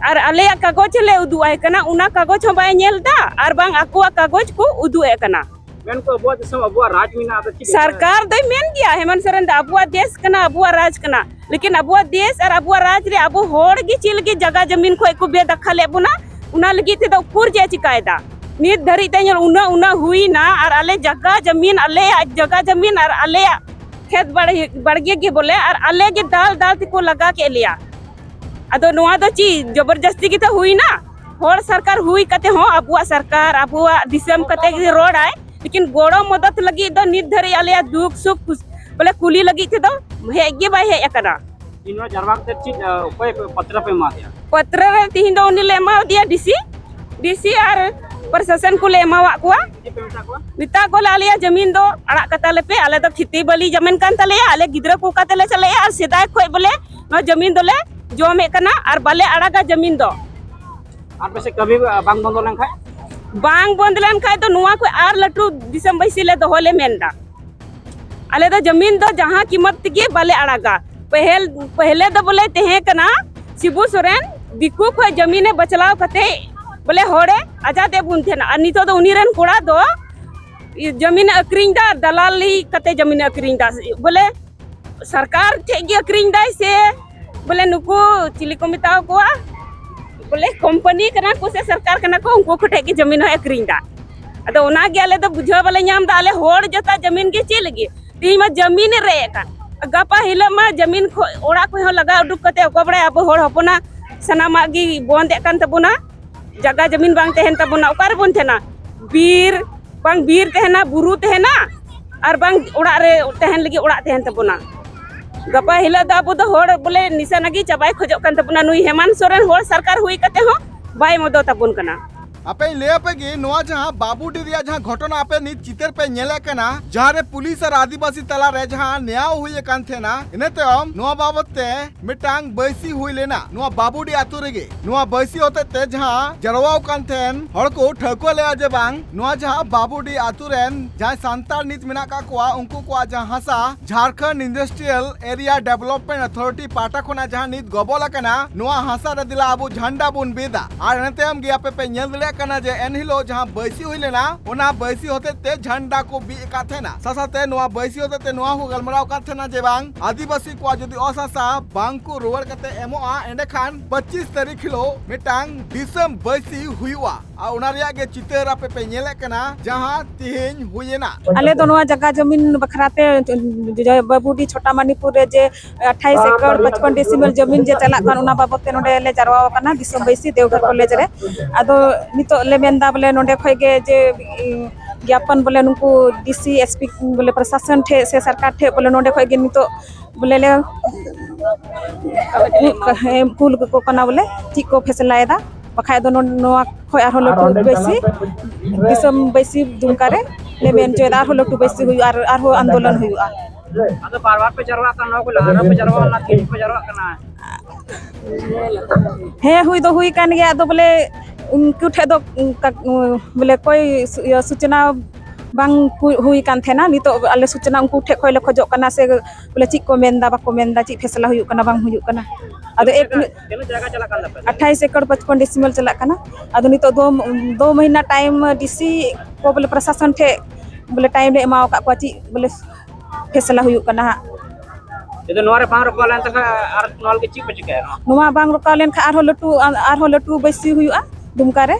ᱟᱨ ᱟᱞᱮᱭᱟᱜ ᱠᱟᱜᱚᱡᱽ ᱞᱮ ᱩᱫᱩᱜ ᱟᱭ ᱠᱟᱱᱟ, ᱚᱱᱟ ᱠᱟᱜᱚᱡᱽ ᱦᱚᱸ ᱵᱟᱭ ᱧᱮᱞ ᱮᱫᱟ, ᱟᱨ ᱵᱟᱝ ᱟᱠᱚᱣᱟᱜ ᱠᱟᱜᱚᱡᱽ ᱠᱚ ᱩᱫᱩᱜ ᱮᱫ ᱠᱟᱱᱟ᱾ ᱢᱮᱱᱠᱚ ᱟᱵᱚᱣᱟᱜ ᱫᱤᱥᱚᱢ, ᱟᱵᱚᱣᱟᱜ ᱨᱟᱡᱽ ᱢᱮᱱᱟᱜᱼᱟ, ᱟᱫᱚ ᱪᱮᱫ ᱞᱮᱠᱟ? ᱥᱚᱨᱠᱟᱨ ᱫᱚᱭ ᱢᱮᱱ ᱜᱮᱭᱟ, ᱦᱮᱢᱚᱱᱛ ᱥᱚᱨᱮᱱ ᱫᱚ ᱟᱵᱚᱣᱟᱜ ᱫᱮᱥ ᱠᱟᱱᱟ, ᱟᱵᱚᱣᱟᱜ ᱨᱟᱡᱽ ᱠᱟᱱᱟ, ᱞᱮᱠᱤᱱ ᱟᱵᱚᱣᱟᱜ ᱫᱮᱥ ᱟᱨ ᱟᱵᱚᱣᱟᱜ ᱨᱟᱡᱽ ᱨᱮ ᱟᱵᱚ ᱦᱚᱲ ᱜᱮ ᱪᱮᱫ ᱞᱟᱹᱜᱤᱫ ᱡᱟᱜᱟ ᱡᱟᱢᱤᱱ ᱠᱷᱚᱡ ᱠᱚ ᱵᱮᱫᱟᱠᱷᱟᱞᱮᱫ ᱵᱚᱱᱟ, ᱚᱱᱟ ᱞᱟᱹᱜᱤᱫ ᱛᱮᱫᱚ ᱩᱠᱩᱨ ᱪᱮᱫ ᱮ ᱪᱤᱠᱟᱭᱮᱫᱟ? ᱱᱤᱛ ᱫᱷᱟᱹᱨᱤᱡ ᱛᱮ ᱧᱮᱞ ᱩᱱᱟᱹᱜ, ᱩᱱᱟᱹᱜ ᱦᱩᱭᱱᱟ ᱟᱨ ᱟᱞᱮ ᱡᱟᱜᱟ ᱡᱟᱢᱤᱱ, ᱟᱞᱮᱭᱟᱜ ᱡᱟᱜᱟ ᱡᱟᱢᱤᱱ ᱟᱨ ᱟᱞᱮᱭᱟᱜ ᱠᱷᱮᱛ ᱵᱟᱲ-, ᱵᱟᱲᱜᱮ ᱜᱮ ᱵᱚᱞᱮ, ᱟᱨ ᱟᱞᱮ ᱜᱮ ᱫᱟᱞ ᱫᱟᱞ ᱛᱮᱠᱚ ᱞᱟᱜᱟ ᱠᱮᱫ ᱞᱮᱭᱟ᱾ ᱟᱫᱚ ᱱᱚᱣᱟ ᱫᱚ ᱪᱮᱫ ᱡᱚᱵᱚᱨᱡᱚᱥᱛᱤ ᱜᱮᱛᱚ ᱦᱩᱭᱱᱟ? ᱦᱚᱲ ᱥᱚᱨᱠᱟᱨ ᱦᱩᱭ ᱠᱟᱛᱮ ᱦᱚᱸ ᱟᱵᱚᱣᱟᱜ ᱥᱚᱨᱠᱟᱨ, ᱟᱵᱚᱣᱟᱜ ᱫᱤᱥᱚᱢ ᱠᱟᱛᱮ ᱜᱮ ᱨᱚᱲᱟᱭ, ᱞᱮᱠᱤᱱ ᱜᱚᱲᱚ ᱢᱚᱫᱚᱫ ᱞᱟᱹᱜᱤᱫ ᱫᱚ ᱱᱤᱛ ᱫᱷᱟᱹᱨᱤᱡ ᱟᱞᱮᱭᱟᱜ ᱫᱩᱠ ᱥᱩᱠ ᱠᱩᱥ-, ᱵᱚᱞᱮ ᱠᱩᱞᱤ ᱞᱟᱹᱜᱤᱫ ᱛᱮᱫᱚ ᱦᱮᱡ ᱜᱮ ᱵᱟᱭ ᱦᱮᱡ ᱟᱠᱟᱱᱟ᱾ ᱤᱧ ᱱᱚᱣᱟ ᱡᱟᱨᱣᱟ ᱠᱟᱛᱮ ᱪᱮᱫ, ᱟ, ᱚᱠᱚᱭ ᱯᱮ ᱯᱟᱛᱨᱟ ᱯᱮ ᱮᱢᱟ ᱫᱮᱭᱟ? ᱯᱟᱛᱨᱟ ᱨᱮ ᱛᱤᱦᱤᱧ ᱫᱚ ᱩᱱᱤ ᱞᱮ ᱮᱢᱟ ᱫᱮᱭᱟ ᱰᱤ ᱥᱤ, ᱰᱤ ᱥᱤ ᱟᱨ ᱯᱨᱚᱥᱟᱥᱚᱱ ᱠᱚᱞᱮ ᱮᱢᱟᱣᱟᱫ ᱠᱚᱣᱟ᱾ ᱪᱮᱫ ᱯᱮ ᱢᱮᱛᱟ ᱠᱚᱣᱟ? ᱢᱮᱛᱟ ᱠᱚᱣᱟᱞᱮ ᱟᱞᱮᱭᱟᱜ ᱡᱟᱢᱤᱱ ᱫᱚ ᱟᱲᱟᱜ ᱠᱟᱛᱟ ᱞᱮᱯᱮ, ᱟᱞᱮ ᱫᱚ ᱠᱷᱮᱛᱤ ᱵᱟᱹᱞᱤ ᱡᱟᱢᱤᱱ ᱠᱟᱱ ᱛᱟᱞᱮᱭᱟ, ᱟᱞᱮ ᱜᱤᱫᱽᱨᱟᱹ ᱠᱚ ᱚᱠᱟ ᱛᱮᱞᱮ ᱪᱟᱞᱟᱜᱼᱟ? ᱟᱨ ᱥᱮᱫᱟᱭ ᱠᱷᱚᱡ ᱵᱚᱞᱮ ᱱᱚᱣᱟ ᱡᱟᱢᱤᱱ ᱫᱚᱞᱮ ᱡᱚᱢᱮᱫ ᱠᱟᱱᱟ ᱟᱨ ᱵᱟᱞᱮ ᱟᱲᱟᱜᱟ ᱡᱟᱢᱤᱱ ᱫᱚ᱾ ᱟᱨ ᱯᱟᱥᱮᱡ ᱠᱟᱹᱢᱤ ᱵᱟᱝ ᱵᱚᱱᱫᱚ ᱞᱮᱱᱠᱷᱟᱡ? ᱵᱟᱝ ᱵᱚᱱᱫ ᱞᱮᱱᱠᱷᱟᱡ ᱫᱚ ᱱᱚᱣᱟ ᱠᱷᱚᱡ ᱟᱨ ᱞᱟᱹᱴᱩ ᱫᱤᱥᱚᱢ ᱵᱟᱹᱭᱥᱤ ᱞᱮ ᱫᱚᱦᱚ ᱞᱮ ᱢᱮᱱ ᱮᱫᱟ᱾ ᱟᱞᱮ ᱫᱚ ᱡᱟᱢᱤᱱ ᱫᱚ ᱡᱟᱦᱟᱸ ᱠᱤᱢᱚᱛ ᱛᱮᱜᱮ ᱵᱟᱞᱮ ᱟᱲᱟᱜᱟ᱾ ᱯᱟᱹᱦᱤᱞ, ᱯᱟᱹᱦᱞᱮ ᱫᱚ ᱵᱚᱞᱮ ᱛᱟᱦᱮᱸ ᱠᱟᱱᱟ ᱥᱤᱵᱩ ᱥᱚᱨᱮᱱ ᱫᱤᱠᱩ ᱠᱷᱚᱡ ᱡᱟᱢᱤᱱᱮ ᱵᱟᱪᱞᱟᱣ ᱠᱟᱛᱮ ᱵᱚᱞᱮ ᱦᱚᱲᱮ ᱟᱡᱟᱫ ᱮᱫ ᱵᱚᱱ ᱛᱟᱦᱮᱱᱟ᱾ ᱟᱨ ᱱᱤᱛᱚᱜ ᱫᱚ ᱩᱱᱤ ᱨᱮᱱ ᱠᱚᱲᱟ ᱫᱚ ᱡᱟᱢᱤᱱᱮ ᱟᱹᱠᱷᱨᱤᱧ ᱮᱫᱟ, ᱫᱟᱞᱟᱞᱤ ᱠᱟᱛᱮ ᱡᱟᱢᱤᱱᱮ ᱟᱹᱠᱷᱨᱤᱧ ᱮᱫᱟ᱾ ᱵᱚᱞᱮ ᱥᱚᱨᱠᱟᱨ ᱴᱷᱮᱡ ᱜᱮ ᱟᱹᱠᱷᱨᱤᱧ ᱫᱟᱭ ᱥᱮ ᱵᱚᱞᱮ ᱱᱩᱠᱩ ᱪᱤᱞᱤ ᱠᱚ ᱢᱮᱛᱟᱣ ᱠᱚᱣᱟ, ᱵᱚᱞᱮ ᱠᱳᱢᱯᱟᱱᱤ ᱠᱟᱱᱟ ᱠᱚ ᱥᱮ ᱥᱚᱨᱠᱟᱨ ᱠᱟᱱᱟ ᱠᱚ, ᱩᱱᱠᱩ ᱠᱚ ᱴᱷᱮᱡ ᱜᱮ ᱡᱟᱢᱤᱱ ᱦᱚᱸᱭ ᱟᱹᱠᱷᱨᱤᱧ ᱮᱫᱟ᱾ ᱟᱫᱚ ᱚᱱᱟᱜᱮ ᱟᱞᱮ ᱫᱚ ᱵᱩᱡᱷᱟᱹᱣ ᱵᱟᱞᱮ ᱧᱟᱢ ᱮᱫᱟ, ᱟᱞᱮ ᱦᱚᱲ ᱡᱟᱹᱛᱟᱜ ᱡᱟᱢᱤᱱ ᱜᱮ ᱪᱮᱫ ᱞᱟᱹᱜᱤᱫ? ᱛᱮᱦᱤᱧ ᱢᱟ ᱡᱟᱢᱤᱱ ᱮ ᱨᱮᱡ ᱟᱠᱟᱱ, ᱜᱟᱯᱟ ᱦᱤᱞᱳᱜ ᱢᱟ ᱡᱟᱢᱤᱱ ᱠᱷᱚᱡ ᱚᱲᱟᱜ ᱠᱷᱚᱡ ᱦᱚᱸ ᱞᱟᱜᱟ ᱩᱰᱩᱠ ᱠᱟᱛᱮ ᱚᱠᱚᱭ ᱵᱟᱲᱟᱭ ᱟᱵᱚ ᱦᱚᱲ ᱦᱚᱯᱚᱱᱟᱜ ᱥᱟᱱᱟᱢᱟᱜ ᱜᱮ ᱵᱚᱱᱫ ᱮᱫ ᱠᱟᱱ ᱛᱟᱵᱚᱱᱟ᱾ ᱡᱟᱜᱟ ᱡᱟᱢᱤᱱ ᱵᱟᱝ ᱛᱟᱦᱮᱱ ᱛᱟᱵᱚᱱᱟ, ᱚᱠᱟ ᱨᱮᱵᱚᱱ ᱛᱟᱦᱮᱱᱟ? ᱵᱤᱨ, ᱵᱟᱝ ᱵᱤᱨ ᱛᱟᱦᱮᱱᱟ, ᱵᱩᱨᱩ ᱛᱟᱦᱮᱱᱟ, ᱟᱨ ᱵᱟᱝ ᱚᱲᱟᱜ ᱨᱮ ᱛᱟᱦᱮᱱ ᱞᱟᱹᱜᱤᱫ ᱚᱲᱟᱜ ᱛᱟᱦᱮᱱ ᱛᱟᱵᱚᱱᱟ᱾ ᱜᱟᱯᱟ ᱦᱤᱞᱳᱜ ᱫᱚ ᱟᱵᱚ ᱫᱚ ᱦᱚᱲ ᱵᱚᱞᱮ ᱱᱤᱥᱟᱱᱟ ᱜᱮ ᱪᱟᱵᱟᱭ ᱠᱷᱚᱡᱚᱜ ᱠᱟᱱ ᱛᱟᱵᱚᱱᱟ᱾ ᱱᱩᱭ ᱦᱮᱢᱟᱱᱛ ᱥᱚᱨᱮᱱ ᱦᱚᱲ ᱥᱚᱨᱠᱟᱨ ᱦᱩᱭ ᱠᱟᱛᱮ ᱦᱚᱸ ᱵᱟᱭ ᱢᱚᱫᱚᱫ ᱟᱵᱚᱱ ᱠᱟᱱᱟ᱾ ᱟᱯᱮᱧ ᱞᱟᱹᱭ ᱟᱯᱮ ᱜᱮ, ᱱᱚᱣᱟ ᱡᱟᱦᱟᱸ ᱵᱟᱵᱩᱰᱤ ᱨᱮᱭᱟᱜ ᱡᱟᱦᱟᱸ ᱜᱷᱚᱴᱚᱱᱟ ᱟᱯᱮ ᱱᱤᱛ ᱪᱤᱛᱟᱹᱨ ᱯᱮ ᱧᱮᱞᱮᱫ ᱠᱟᱱᱟ, ᱡᱟᱦᱟᱸ ᱨᱮ ᱯᱩᱞᱤᱥ ᱟᱨ ᱟᱹᱫᱤᱵᱟᱹᱥᱤ ᱛᱟᱞᱟ ᱨᱮ ᱡᱟᱦᱟᱸ ᱱᱮᱭᱟᱣ ᱦᱩᱭ ᱟᱠᱟᱱ ᱛᱟᱦᱮᱱᱟ, ᱤᱱᱟᱹ ᱛᱟᱭᱚᱢ ᱱᱚᱣᱟ ᱵᱟᱵᱚᱛ ᱛᱮ ᱢᱤᱫᱴᱟᱝ ᱵᱟᱹᱭᱥᱤ ᱦᱩᱭ ᱞᱮᱱᱟ ᱱᱚᱣᱟ ᱵᱟᱵᱩᱰᱤ ᱟᱛᱳ ᱨᱮᱜᱮ᱾ ᱱᱚᱣᱟ ᱵᱟᱹᱭᱥᱤ ᱦᱚᱛᱮᱡ ᱛᱮ ᱡᱟᱦᱟᱸ ᱡᱟᱨᱣᱟᱣ ᱠᱟᱱ ᱛᱟᱦᱮᱱ ᱦᱚᱲ ᱠᱚ ᱴᱷᱟᱹᱣᱠᱟᱹ ᱞᱮᱜᱼᱟ ᱡᱮ ᱵᱟᱝ, ᱱᱚᱣᱟ ᱡᱟᱦᱟᱸ ᱵᱟᱵᱩᱰᱤ ᱟᱛᱳ ᱨᱮᱱ ᱡᱟᱦᱟᱸᱭ ᱥᱟᱱᱛᱟᱲ ᱱᱤᱛ ᱢᱮᱱᱟᱜ ᱠᱟᱜ ᱠᱚᱣᱟ, ᱩᱱᱠᱩ ᱠᱚᱣᱟᱜ ᱡᱟᱦᱟᱸ ᱦᱟᱥᱟ Jharkhand industrial area development authority ᱯᱟᱦᱴᱟ ᱠᱷᱚᱱᱟᱜ ᱡᱟᱦᱟᱸ ᱱᱤᱛ ᱜᱚᱵᱚᱞ ᱟᱠᱟᱱᱟ, ᱱᱚᱣᱟ ᱦᱟᱥᱟ ᱨᱮ ᱫᱮᱞᱟ ᱟᱵᱚ ᱡᱷᱟᱱᱰᱟ ᱵᱚᱱ ᱵᱤᱫᱟ᱾ ᱟᱨ ᱤᱱᱟᱹ ᱛᱟᱭᱚᱢ ᱜᱮ ᱟᱯᱮ ᱯᱮ ᱧᱮᱞ ᱫᱟᱲᱮᱭᱟᱜ ᱠᱟᱱᱟ ᱡᱮ ᱮᱱᱦᱤᱞᱳᱜ ᱡᱟᱦᱟᱸ ᱵᱟᱹᱭᱥᱤ ᱦᱩᱭ ᱞᱮᱱᱟ, ᱚᱱᱟ ᱵᱟᱹᱭᱥᱤ ᱦᱚᱛᱮᱡ ᱛᱮ ᱡᱷᱟᱱᱰᱟ ᱠᱚ ᱵᱤᱫ ᱟᱠᱟᱫ ᱛᱟᱦᱮᱱᱟ᱾ ᱥᱟᱶᱛᱮ ᱱᱚᱣᱟ ᱵᱟᱹᱭᱥᱤ ᱦᱚᱛᱮᱡ ᱛᱮ ᱱᱚᱣᱟ ᱦᱚᱸ ᱜᱟᱞᱢᱟᱨᱟᱣ ᱠᱟᱱ ᱛᱟᱦᱮᱱᱟ ᱡᱮ ᱵᱟᱝ, ᱟᱹᱫᱤᱵᱟᱹᱥᱤ ᱠᱚᱣᱟᱜ ᱡᱩᱫᱤ ᱚᱛ ᱦᱟᱥᱟ ᱵᱟᱝ ᱠᱚ ᱨᱩᱣᱟᱹᱲ ᱠᱟᱛᱮ ᱮᱢᱚᱜᱼᱟ, ᱮᱸᱰᱮᱠᱷᱟᱱ ᱯᱚᱸᱪᱤᱥ ᱛᱟᱹᱨᱤᱠᱷ ᱦᱤᱞᱳᱜ ᱢᱤᱫᱴᱟᱝ ᱫᱤᱥᱚᱢ ᱵᱟᱹᱭᱥᱤ ᱦᱩᱭᱩᱜᱼᱟ᱾ ᱟᱨ ᱚᱱᱟ ᱨᱮᱭᱟᱜ ᱜᱮ ᱪᱤᱛᱟᱹᱨ ᱟᱯᱮ ᱯᱮ ᱧᱮᱞᱮᱫ ᱠᱟᱱᱟ, ᱡᱟᱦᱟᱸ ᱛᱤᱦᱤᱧ ᱦᱩᱭᱮᱱᱟ᱾ ᱟᱞᱮ ᱫᱚ ᱱᱚᱣᱟ ᱡᱟᱭᱜᱟ ᱡᱚᱢᱤᱱ ᱵᱟᱠᱷᱨᱟ ᱛᱮ ᱡᱚᱭ ᱵᱟᱹᱵᱩᱰᱤ ᱪᱷᱳᱴᱟ ᱢᱟᱱᱤᱯᱩᱨ ᱨᱮ ᱡᱮ ᱟᱴᱷᱟᱭᱤᱥ ᱮᱠᱚᱨ ᱯᱟᱸᱪᱯᱚᱱ ᱰᱤᱥᱤᱢᱮᱞ ᱡᱚᱢᱤᱱ ᱡᱮ ᱪᱟᱞᱟᱜ ᱠᱟᱱ, ᱚᱱᱟ ᱵᱟᱵᱚᱫ ᱛᱮ ᱱᱚᱰᱮ ᱞᱮ ᱡᱟᱨᱣᱟ ᱟᱠᱟᱱᱟ ᱫᱤᱥᱚᱢ ᱵᱟᱹᱭᱥᱤ ᱫᱮᱣᱜᱷᱚᱨ ᱠᱚᱞᱮᱡᱽ ᱨᱮ᱾ ᱟᱫᱚ ᱱᱤᱛᱚᱜ ᱞᱮ ᱢᱮᱱᱫᱟ ᱵᱚᱞᱮ ᱱᱚᱰᱮ ᱠᱷᱚᱡ ᱜᱮ ᱡᱮ ᱜᱮᱯᱚᱱ ᱵᱚᱞᱮ ᱱᱩᱠᱩ ᱰᱤᱥᱤ, ᱮᱥᱯᱤ ᱵᱚᱞᱮ ᱯᱨᱚᱥᱟᱥᱚᱱ ᱴᱷᱮᱡ ᱥᱮ ᱥᱚᱨᱠᱟᱨ ᱴᱷᱮᱡ ᱵᱚᱞᱮ ᱱᱚᱰᱮ ᱠᱷᱚᱡ ᱜᱮ ᱱᱤᱛᱚᱜ ᱵᱚᱞᱮ ᱞᱮ ᱠᱩᱞ ᱠᱟᱠᱚ ᱠᱟᱱᱟ ᱵᱚᱞᱮ ᱪᱮᱫ ᱠᱚ ᱯᱷᱮᱥᱞᱟᱭᱮᱫᱟ, ᱵᱟᱠᱷᱟᱡ ᱫᱚ ᱱᱚ-, ᱱᱚᱣᱟ ᱠᱷᱚᱡ ᱟᱨᱦᱚᱸ ᱞᱟᱹᱴᱩ ᱵᱟᱹᱭᱥᱤ, ᱫᱤᱥᱚᱢ ᱵᱟᱹᱭᱥᱤ ᱫᱩᱢᱠᱟ ᱨᱮ ᱞᱮ ᱢᱮᱱ ᱦᱚᱪᱚᱭᱮᱫᱟ, ᱟᱨᱦᱚᱸ ᱞᱟᱹᱴᱩ ᱵᱟᱹᱭᱥᱤ ᱦᱩᱭᱩᱜᱼᱟ, ᱟᱨ ᱟᱨᱦᱚᱸ ᱟᱱᱫᱳᱞᱚᱱ ᱦᱩᱭᱩᱜᱼᱟ᱾ ᱟᱫᱚ ᱵᱟᱨ ᱵᱟᱨ ᱯᱮ ᱡᱟᱨᱣᱟᱜ ᱠᱟᱱᱟ, ᱱᱚᱣᱟ ᱠᱚ ᱞᱟᱦᱟ ᱨᱮᱦᱚᱸ ᱯᱮ ᱡᱟᱨᱣᱟ ᱞᱮᱱᱟ, ᱛᱮᱦᱮᱧ ᱯᱮ ᱡᱟᱨᱣᱟᱜ ᱠᱟᱱᱟ? ᱦᱮᱸ, ᱦᱩᱭ ᱫᱚ ᱦᱩᱭ ᱠᱟᱱ ᱜᱮᱭᱟ᱾ ᱟᱫᱚ ᱵᱚᱞᱮ ᱩᱱᱠᱩ ᱴᱷᱮᱡ ᱫᱚ ᱚᱱᱠᱟ, ᱵᱚᱞᱮ ᱠᱚᱭ ᱥᱩ-, ᱤᱭᱟᱹ, ᱥᱩᱪᱚᱱᱟ ᱵᱟᱝ ᱦᱩᱭ, ᱦᱩᱭ ᱠᱟᱱ ᱛᱟᱦᱮᱱᱟ᱾ ᱱᱤᱛᱚᱜ ᱟᱞᱮ ᱥᱩᱪᱚᱱᱟ ᱩᱱᱠᱩ ᱴᱷᱮᱡ ᱠᱷᱚᱡ ᱞᱮ ᱠᱷᱚᱡᱚᱜ ᱠᱟᱱᱟ, ᱥᱮ ᱵᱚᱞᱮ ᱪᱮᱫ ᱠᱚ ᱢᱮᱱᱫᱟ, ᱵᱟᱠᱚ ᱢᱮᱱᱫᱟ, ᱪᱮᱫ ᱯᱷᱮᱥᱞᱟ ᱦᱩᱭᱩᱜ ᱠᱟᱱᱟ, ᱵᱟᱝ ᱦᱩᱭᱩᱜ ᱠᱟᱱᱟ᱾ ᱟᱫᱚ ᱛᱤᱱᱟᱹᱜ ᱮᱠ ᱡᱟᱭᱜᱟ, ᱛᱤᱱᱟᱹᱜ ᱡᱟᱭᱜᱟ ᱪᱟᱞᱟᱜ ᱠᱟᱱ ᱛᱟᱯᱮᱭᱟ? ᱟᱴᱷᱟᱭᱤᱥ ᱮᱠᱚᱨ ᱯᱟᱸᱪᱯᱚᱱ ᱰᱤᱥᱤᱢᱮᱞ ᱪᱟᱞᱟᱜ ᱠᱟᱱᱟ᱾ ᱟᱫᱚ ᱱᱤᱛᱚᱜ ᱫᱚ, ᱫᱚ ᱢᱟᱹᱦᱱᱟᱹ ᱴᱟᱭᱤᱢ ᱰᱤᱥᱤ ᱠᱚ ᱵᱚᱞᱮ ᱯᱨᱚᱥᱟᱥᱚᱱ ᱴᱷᱮᱡ ᱵᱚᱞᱮ ᱴᱟᱭᱤᱢ ᱞᱮ ᱮᱢᱟᱣ ᱟᱠᱟᱫ ᱠᱚᱣᱟ, ᱪᱮᱫ ᱵᱚᱞᱮ ᱯᱷᱮᱥᱞᱟ ᱦᱩᱭᱩᱜ ᱠᱟᱱᱟ ᱦᱟᱸᱜ᱾ ᱡᱩᱫᱤ ᱱᱚᱣᱟ ᱨᱮ ᱵᱟᱝ ᱨᱚᱯᱚᱲ ᱞᱮᱱ ᱛᱟᱠᱷᱟᱱ ᱟᱨ ᱱᱚᱣᱟ ᱞᱟᱹᱜᱤᱫ ᱪᱮᱫ ᱯᱮ ᱪᱤᱠᱟᱹᱭᱟ? ᱱᱚᱣᱟ ᱵᱟᱝ ᱨᱚᱯᱚᱲ ᱞᱮᱱᱠᱷᱟᱱ ᱟᱨᱦᱚᱸ ᱞᱟᱹᱴᱩ, ᱟᱨᱦᱚᱸ ᱞᱟᱹᱴᱩ ᱵᱟᱹᱭᱥᱤ ᱦᱩᱭᱩᱜᱼᱟ ᱫᱩᱢᱠᱟ ᱨᱮ,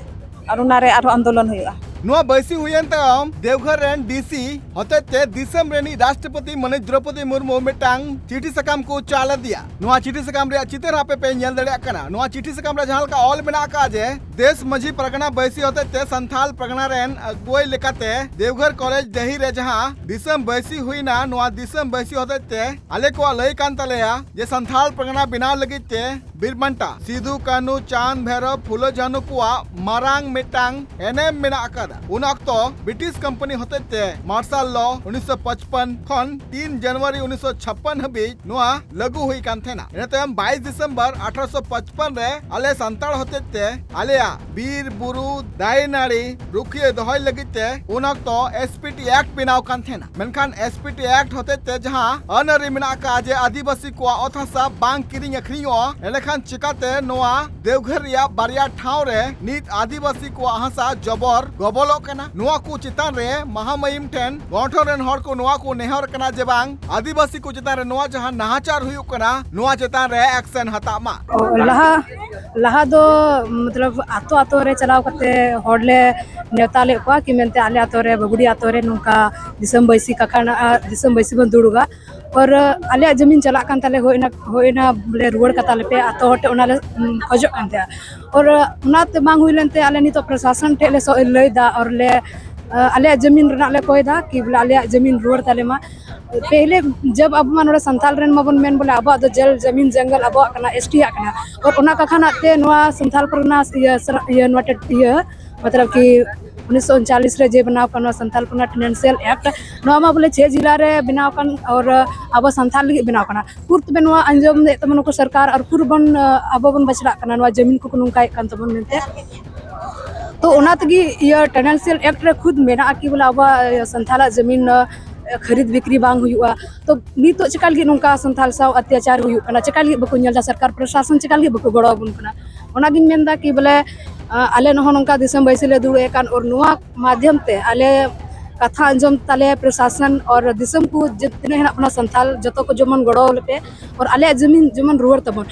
ᱟᱨ ᱚᱱᱟ ᱨᱮ ᱟᱨᱦᱚᱸ ᱟᱱᱫᱳᱞᱚᱱ ᱦᱩᱭᱩᱜᱼᱟ᱾ ᱱᱚᱣᱟ ᱵᱟᱹᱭᱥᱤ ᱦᱩᱭᱮᱱ ᱛᱟᱭᱚᱢ ᱫᱮᱣᱜᱷᱚᱨ ᱨᱮᱱ ᱰᱤᱥᱤ ᱦᱚᱛᱮᱡ ᱛᱮ ᱫᱤᱥᱚᱢ ᱨᱤᱱᱤᱡ ᱨᱟᱥᱴᱨᱚᱯᱚᱛᱤ ᱢᱟᱹᱱᱤᱡ ᱫᱨᱚᱯᱚᱫᱤ ᱢᱩᱨᱢᱩ ᱢᱤᱫᱴᱟᱝ ᱪᱤᱴᱷᱤ ᱥᱟᱠᱟᱢ ᱠᱚ ᱪᱟᱞ ᱟᱫᱮᱭᱟ᱾ ᱱᱚᱣᱟ ᱪᱤᱴᱷᱤ ᱥᱟᱠᱟᱢ ᱨᱮᱭᱟᱜ ᱪᱤᱛᱟᱹᱨ ᱦᱚᱸ ᱟᱯᱮ ᱯᱮ ᱧᱮᱞ ᱫᱟᱲᱮᱭᱟᱜ ᱠᱟᱱᱟ᱾ ᱱᱚᱣᱟ ᱪᱤᱴᱷᱤ ᱥᱟᱠᱟᱢ ᱨᱮ ᱡᱟᱦᱟᱸ ᱞᱮᱠᱟ ᱚᱞ ᱢᱮᱱᱟᱜ ᱟᱠᱟᱫᱼᱟ ᱡᱮ ᱫᱮᱥ ᱢᱟᱹᱡᱷᱤ ᱯᱟᱨᱜᱟᱱᱟ ᱵᱟᱹᱭᱥᱤ ᱦᱚᱛᱮᱡ ᱛᱮ ᱥᱟᱱᱛᱷᱟᱞ ᱯᱟᱨᱜᱟᱱᱟ ᱨᱮᱱ ᱟᱹᱜᱩᱣᱟᱹᱭ ᱞᱮᱠᱟᱛᱮ ᱫᱮᱣᱜᱷᱚᱨ ᱠᱚᱞᱮᱡᱽ ᱰᱟᱹᱦᱤ ᱨᱮ ᱡᱟᱦᱟᱸ ᱫᱤᱥᱚᱢ ᱵᱟᱹᱭᱥᱤ ᱦᱩᱭᱱᱟ, ᱱᱚᱣᱟ ᱫᱤᱥᱚᱢ ᱵᱟᱹᱭᱥᱤ ᱦᱚᱛᱮᱡ ᱛᱮ ᱟᱞᱮ ᱠᱚᱣᱟᱜ ᱞᱟᱹᱭ ᱠᱟᱱ ᱛᱟᱞᱮᱭᱟ ᱡᱮ ᱥᱟᱱᱛᱷᱟᱞ ᱯᱟᱨᱜᱟᱱᱟ ᱵᱮᱱᱟᱣ ᱞᱟᱹᱜᱤᱫ ᱛᱮ ᱵᱤᱨ ᱵᱟᱱᱴᱟ ᱥᱤᱫᱩ, ᱠᱟᱹᱱᱦᱩ, ᱪᱟᱸᱫᱽ, ᱵᱷᱟᱭᱨᱚ, ᱯᱷᱩᱞᱳ, ᱡᱷᱟᱱᱩ ᱠᱚᱣᱟᱜ ᱢᱟᱨᱟᱝ ᱢᱤᱫᱴᱟᱝ ᱮᱱᱮᱢ ᱢᱮᱱᱟᱜ ᱟᱠᱟᱫᱟ᱾ ᱩᱱ ᱚᱠᱛᱚ ᱵᱨᱤᱴᱤᱥ ᱠᱚᱢᱯᱟᱱᱤ ᱦᱚᱛᱮᱡ ᱛᱮ ᱢᱟᱨᱥᱟᱞ ᱞᱚ ᱩᱱᱤᱥᱥᱚ ᱯᱟᱸᱪᱯᱟᱱ ᱠᱷᱚᱱ ᱛᱤᱱ ᱡᱟᱱᱩᱣᱟᱨᱤ ᱩᱱᱤᱥᱥᱚ ᱪᱷᱟᱯᱯᱟᱱ ᱦᱟᱹᱵᱤᱡ ᱱᱚᱣᱟ ᱞᱟᱹᱜᱩ ᱦᱩᱭ ᱠᱟᱱ ᱛᱟᱦᱮᱱᱟ᱾ ᱤᱱᱟᱹ ᱛᱟᱭᱚᱢ ᱵᱟᱭᱤᱥ ᱰᱤᱥᱮᱢᱵᱚᱨ ᱟᱴᱷᱨᱚᱥᱚ ᱯᱟᱸᱪᱯᱟᱱ ᱨᱮ ᱟᱞᱮ ᱥᱟᱱᱛᱟᱲ ᱦᱚᱛᱮᱡ ᱛᱮ ᱟᱞᱮᱭᱟᱜ ᱵᱤᱨ ᱵᱩᱨᱩ ᱫᱟᱨᱮ ᱱᱟᱹᱲᱤ ᱨᱩᱠᱷᱤᱭᱟᱹ ᱫᱚᱦᱚᱭ ᱞᱟᱹᱜᱤᱫ ᱛᱮ ᱩᱱ ᱚᱠᱛᱚ ᱮᱥ ᱯᱤ ᱴᱤ ᱮᱠᱴ ᱵᱮᱱᱟᱣ ᱠᱟᱱ ᱛᱟᱦᱮᱱᱟ᱾ ᱢᱮᱱᱠᱷᱟᱱ ᱮᱥ ᱯᱤ ᱴᱤ ᱮᱠᱴ ᱦᱚᱛᱮᱡ ᱛᱮ ᱡᱟᱦᱟᱸ ᱟᱹᱱ ᱟᱹᱨᱤ ᱢᱮᱱᱟᱜ ᱟᱠᱟᱫ ᱡᱮ ᱟᱹᱫᱤᱵᱟᱹᱥᱤ ᱠᱚᱣᱟᱜ ᱚᱛ ᱦᱟᱥᱟ ᱵᱟᱝ ᱠᱤᱨᱤᱧ ᱟᱹᱠᱷᱨᱤᱧᱚᱜᱼᱟ, ᱮᱸᱰᱮᱠᱷᱟᱱ ᱪᱤᱠᱟᱛᱮ ᱱᱚᱣᱟ ᱫᱮᱣᱜᱷᱚᱨ ᱨᱮᱭᱟᱜ ᱵᱟᱨᱭᱟ ᱴᱷᱟᱶ ᱨᱮ ᱱᱤᱛ ᱟᱹᱫᱤᱵᱟᱹᱥᱤ ᱠᱚᱣᱟᱜ ᱦᱟᱥᱟ ᱡᱚᱵᱚᱨ ᱜᱚᱵᱚᱞᱚᱜ ᱠᱟᱱᱟ? ᱱᱚᱣᱟ ᱠᱚ ᱪᱮᱛᱟᱱ ᱨᱮ ᱢᱟᱦᱟᱢᱟᱭᱤᱢ ᱴᱷᱮᱱ ᱜᱚᱱᱴᱷᱚᱱ ᱨᱮᱱ ᱦᱚᱲ ᱠᱚ ᱱᱚᱣᱟ ᱠᱚ ᱱᱮᱦᱚᱨ ᱠᱟᱱᱟ ᱡᱮ ᱵᱟᱝ ᱟᱹᱫᱤᱵᱟᱹᱥᱤ ᱠᱚ ᱪᱮᱛᱟᱱ ᱨᱮ ᱱᱚᱣᱟ ᱡᱟᱦᱟᱸ ᱱᱟᱦᱟᱪᱟᱨ ᱦᱩᱭᱩᱜ ᱠᱟᱱᱟ, ᱱᱚᱣᱟ ᱪᱮᱛᱟᱱ ᱨᱮ ᱮᱠᱥᱮᱱ ᱦᱟᱛᱟᱜ ᱢᱟ᱾ ᱞᱟᱦᱟ ᱞᱟᱦᱟ ᱫᱚ ᱢᱚᱛᱞᱚᱵ ᱟᱛᱳ ᱟᱛᱳ ᱨᱮ ᱪᱟᱞᱟᱣ ᱠᱟᱛᱮ ᱦᱚᱲ ᱞᱮ ᱱᱮᱣᱛᱟ ᱞᱮᱫ ᱠᱚᱣᱟ ᱠᱤ ᱢᱮᱱᱛᱮ ᱟᱞᱮ ᱟᱛᱳ ᱨᱮ ᱵᱟᱹᱜᱩᱲᱤ ᱟᱛᱳ ᱨᱮ ᱱᱚᱝᱠᱟ ᱫᱤᱥᱚᱢ ᱵᱟᱹᱭᱥᱤ ᱠᱟᱠᱷᱟᱱ ᱟᱨ ᱫᱤᱥᱚᱢ ᱵᱟᱹᱭᱥᱤ ᱵᱚᱱ ᱫᱩᱲᱩᱵᱟ᱾ ᱟᱨ ᱟᱞᱮᱭᱟᱜ ᱡᱚᱢᱤᱱ ᱪᱟᱞᱟᱜ ᱠᱟᱱ ᱛᱟᱞᱮ ᱦᱩᱭᱱᱟ ᱦᱩᱭᱱᱟ ᱵᱚᱞᱮ ᱨᱩᱣᱟᱹᱲ ᱠᱟᱛᱟ ᱞᱮᱯᱮ ᱟᱛᱳ ᱦᱚᱲ ᱴᱷᱮᱱ ᱚᱱᱟ ᱞᱮ ᱠᱷᱚᱡᱚᱜ ᱠᱟᱱ ᱛᱟᱦᱮᱸᱫ᱾ ᱟᱨ ᱚᱱᱟᱛᱮ ᱵᱟᱝ ᱦᱩᱭ ᱞᱮᱱᱛᱮ ᱟᱞᱮ ᱱᱤᱛᱚᱜ ᱯᱨᱚᱥᱟᱥᱚᱱ ᱴᱷᱮᱱ ᱞᱮ ᱥᱚ- ᱞᱟᱹᱭᱫᱟ ᱟᱨ ᱞᱮ ᱟᱞᱮᱭᱟᱜ ᱡᱚᱢᱤᱱ ᱨᱮᱱᱟᱜ ᱞᱮ ᱠᱚᱭᱫᱟ ᱠᱤ ᱵᱚᱞᱮ ᱟᱞᱮᱭᱟᱜ ᱡᱚᱢᱤᱱ ᱨᱩᱣᱟᱹᱲ ᱛᱟᱞᱮ ᱢᱟ᱾ ᱯᱮᱦᱞᱮ ᱡᱟᱵ ᱟᱵᱚ ᱢᱟ ᱱᱚᱰᱮ ᱥᱟᱱᱛᱟᱞ ᱨᱮᱱ ᱢᱟᱵᱚᱱ ᱢᱮᱱ ᱵᱚᱞᱮ ᱟᱵᱚᱣᱟᱜ ᱫᱚ ᱡᱚᱞ ᱡᱟᱢᱤᱱ ᱡᱚᱝᱜᱚᱞ ᱟᱵᱚᱣᱟᱜ ᱠᱟᱱᱟ, ᱮᱥ ᱴᱤ ᱟᱜ ᱠᱟᱱᱟ᱾ ᱟᱨ ᱚᱱᱟ ᱠᱟᱠᱷᱟᱱᱟᱜ ᱛᱮ ᱱᱚᱣᱟ ᱥᱟᱱᱛᱟᱞ ᱯᱟᱨᱜᱟᱱᱟ ᱤᱭᱟᱹ ᱥᱟᱨᱟ- ᱤᱭᱟᱹ ᱱᱚᱣᱟ ᱴᱮ- ᱤᱭᱟᱹ ᱢᱚᱛᱞᱚᱵ ᱠᱤ ᱩᱱᱤᱥᱥᱚ ᱩᱱᱪᱟᱞᱤᱥ ᱨᱮ ᱡᱮ ᱵᱮᱱᱟᱣ ᱠᱟᱱᱟ ᱥᱟᱱᱛᱟᱞ ᱯᱟᱨᱜᱟᱱᱟ ᱴᱮᱱᱮᱱᱥᱤᱭᱟᱞ ᱮᱠᱴ, ᱱᱚᱣᱟ ᱢᱟ ᱵᱚᱞᱮ ᱪᱷᱮ ᱡᱤᱞᱟ ᱨᱮ ᱵᱮᱱᱟᱣ ᱠᱟᱱ ᱟᱨ ᱟᱵᱚ ᱥᱟᱱᱛᱟᱞ ᱞᱟᱹᱜᱤᱫ ᱵᱮᱱᱟᱣ ᱠᱟᱱᱟ᱾ ᱩᱠᱩᱨ ᱛᱚᱵᱮ ᱱᱚᱣᱟ ᱟᱸᱡᱚᱢ ᱮᱫ ᱛᱟᱵᱚᱱᱟ ᱠᱚ ᱥᱚᱨᱠᱟᱨ ᱟᱨ ᱩᱠᱩᱨ ᱵᱚᱱ ᱟᱵᱚ ᱵᱚᱱ ᱵᱟᱪᱷᱲᱟᱜ ᱠᱟᱱᱟ ᱱᱚᱣᱟ ᱡᱟᱢᱤᱱ ᱠᱚᱠᱚ ᱱᱚᱝᱠᱟᱭᱮᱫ ᱠᱟᱱ ᱛᱟᱵᱚᱱ ᱢᱮᱱᱛᱮ᱾ ᱛᱚ ᱚᱱᱟ ᱛᱮᱜᱮ ᱤᱭᱟᱹ ᱴᱮᱱᱮᱱᱥᱤᱭᱟᱞ ᱮᱠᱴ ᱨᱮ ᱠᱷᱩᱫ ᱢᱮᱱᱟᱜᱼᱟ ᱠᱤ ᱵᱚᱞᱮ ᱟᱵᱚᱣᱟᱜ ᱥᱟᱱᱛᱟᱞᱟᱜ ᱡᱟᱢᱤᱱ ᱠᱷᱟᱹᱨᱤᱫ ᱵᱤᱠᱨᱤ ᱵᱟᱝ ᱦᱩᱭᱩᱜᱼᱟ᱾ ᱛᱚ ᱱᱤᱛᱚᱜ ᱪᱮᱠᱟ ᱞᱟᱹᱜᱤᱫ ᱱᱚᱝᱠᱟ ᱥᱟᱱᱛᱟᱞ ᱥᱟᱶ ᱚᱛᱛᱟᱪᱟᱨ ᱦᱩᱭᱩᱜ ᱠᱟᱱᱟ? ᱪᱮᱠᱟ ᱞᱟᱹᱜᱤᱫ ᱵᱟᱠᱚ ᱧᱮᱞ ᱮᱫᱟ? ᱥᱚᱨᱠᱟᱨ ᱯᱨᱚᱥᱟᱥᱚᱱ ᱪᱮᱠᱟ ᱞᱟᱹᱜᱤᱫ ᱵᱟᱠᱚ ᱜᱚᱲᱚ ᱟᱵᱚᱱ ᱠᱟᱱᱟ? ᱚᱱᱟᱜᱤᱧ ᱢᱮᱱᱫᱟ ᱠᱤ ᱵᱚᱞᱮ ᱟᱞᱮ ᱱᱚᱜᱼᱚ ᱱᱚᱝᱠᱟ ᱫᱤᱥᱚᱢ ᱵᱟᱹᱭᱥᱤ ᱞᱮ ᱫᱩᱲᱩᱵ ᱮᱫ ᱠᱟᱱ ᱟᱨ ᱱᱚᱣᱟ ᱢᱟᱫᱷᱭᱚᱢ ᱛᱮ ᱟᱞᱮ ᱠᱟᱛᱷᱟ ᱟᱸᱡᱚᱢ ᱛᱟᱞᱮ ᱯᱨᱚᱥᱟᱥᱚᱱ ᱟᱨ ᱫᱤᱥᱚᱢ ᱠᱚ ᱡᱮ ᱛᱤᱱᱟᱹᱜ ᱦᱮᱱᱟᱜ ᱵᱚᱱᱟ ᱥᱟᱱᱛᱟᱞ ᱡᱚᱛᱚ ᱠᱚ ᱡᱮᱢᱚᱱ ᱜᱚᱲᱚ ᱟᱞᱮᱯᱮ ᱟᱨ ᱟᱞᱮᱭᱟᱜ ᱡᱟᱢᱤᱱ ᱡᱮᱢᱚᱱ ᱨᱩᱣᱟᱹᱲ ᱛᱟᱵᱚᱱ᱾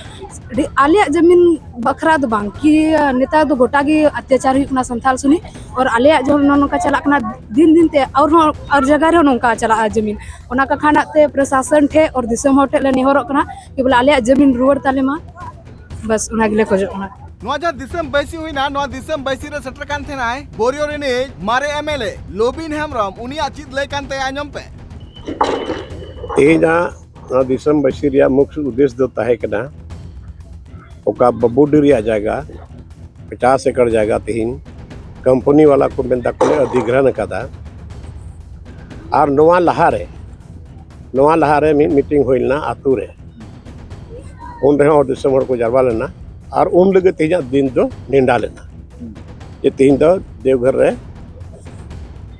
ᱟᱹᱰᱤ- ᱟᱞᱮᱭᱟᱜ ᱡᱟᱢᱤᱱ ᱵᱟᱠᱷᱨᱟ ᱫᱚ ᱵᱟᱝ ᱠᱤ ᱱᱮᱛᱟᱨ ᱫᱚ ᱜᱚᱴᱟ ᱜᱮ ᱚᱛᱛᱟᱪᱟᱨ ᱦᱩᱭᱩᱜ ᱠᱟᱱᱟ ᱥᱟᱱᱛᱟᱞ ᱥᱩᱱᱤ ᱟᱨ ᱟᱞᱮᱭᱟᱜ ᱡᱮᱢᱚᱱ ᱱᱚᱜᱼᱚ ᱱᱚᱝᱠᱟ ᱪᱟᱞᱟᱜ ᱠᱟᱱᱟ ᱫᱤᱱ ᱫᱤᱱ ᱛᱮ ᱟᱨᱦᱚᱸ ᱟᱨ ᱡᱟᱭᱜᱟ ᱨᱮᱦᱚᱸ ᱱᱚᱝᱠᱟ ᱪᱟᱞᱟᱜᱼᱟ ᱡᱟᱢᱤᱱ᱾ ᱚᱱᱟ ᱠᱟᱠᱷᱟᱱᱟᱜ ᱛᱮ ᱯᱨᱚᱥᱟᱥᱚᱱ ᱴᱷᱮᱱ ᱟᱨ ᱫᱤᱥᱚᱢ ᱦᱚᱲ ᱴᱷᱮᱱ ᱞᱮ ᱱᱮᱦᱚᱨᱚᱜ ᱠᱟᱱᱟ ᱠᱤ ᱵᱚᱞᱮ ᱟᱞᱮᱭᱟᱜ ᱡᱟᱢᱤᱱ ᱨᱩᱣᱟᱹᱲ ᱛᱟᱞᱮ ᱢᱟ᱾ ᱵᱟᱥ ᱚᱱᱟ ᱜᱮᱞᱮ ᱠᱷᱚᱡᱚᱜ ᱠᱟᱱᱟ᱾ ᱱᱚᱣᱟ ᱡᱟᱦᱟᱸ ᱫᱤᱥᱚᱢ ᱵᱟᱹᱭᱥᱤ ᱦᱩᱭᱱᱟ, ᱱᱚᱣᱟ ᱫᱤᱥᱚᱢ ᱵᱟᱹᱭᱥᱤ ᱨᱮ ᱥᱮᱴᱮᱨ ᱠᱟᱱ ᱛᱟᱦᱮᱱᱟᱭ ᱵᱳᱨᱤᱭᱳ ᱨᱤᱱᱤᱡ ᱢᱟᱨᱮ M L A Lobin Hembrom, ᱩᱱᱤᱭᱟᱜ ᱪᱮᱫ ᱞᱟᱹᱭ ᱠᱟᱱ ᱛᱟᱭᱟ ᱟᱸᱡᱚᱢ ᱯᱮ᱾ ᱛᱮᱦᱮᱧᱟᱜ ᱱᱚᱣᱟ ᱫᱤᱥᱚᱢ ᱵᱟᱹᱭᱥᱤ ᱨᱮᱭᱟᱜ ᱢᱩᱠᱷ ᱩᱫᱽᱫᱮᱥ ᱫᱚ ᱛᱟᱦᱮᱸ ᱠᱟᱱᱟ ᱚᱠᱟ ᱵᱟᱵᱩᱰᱤ ᱨᱮᱭᱟᱜ ᱡᱟᱭᱜᱟ ᱯᱚᱪᱟᱥ ᱮᱠᱚᱨ ᱡᱟᱭᱜᱟ ᱛᱮᱦᱮᱧ ᱠᱳᱢᱯᱟᱱᱤ ᱵᱟᱞᱟ ᱠᱚ ᱢᱮᱱ ᱫᱟᱠᱚ ᱞᱮ ᱚᱫᱷᱤᱜᱨᱚᱦᱚᱱ ᱟᱠᱟᱫᱟ᱾ ᱟᱨ ᱱᱚᱣᱟ ᱞᱟᱦᱟᱨᱮ, ᱱᱚᱣᱟ ᱞᱟᱦᱟᱨᱮ ᱢᱤᱫ ᱢᱤᱴᱤᱝ ᱦᱩᱭ ᱞᱮᱱᱟ ᱟᱹᱛᱩ ᱨᱮ, ᱩᱱ ᱨᱮᱦᱚᱸ ᱦᱚᱲ ᱫᱤᱥᱚᱢ ᱦᱚᱲ ᱠᱚ ᱡᱟᱨᱣᱟ ᱞᱮᱱᱟ᱾ ᱟᱨ ᱩᱱ ᱞᱟᱹᱜᱤᱫ ᱛᱮᱦᱮᱧᱟᱜ ᱫᱤᱱ ᱫᱚ ᱱᱮᱰᱟ ᱞᱮᱱᱟ, ᱡᱮ ᱛᱮᱦᱮᱧ ᱫᱚ ᱫᱮᱣᱜᱷᱚᱨ ᱨᱮ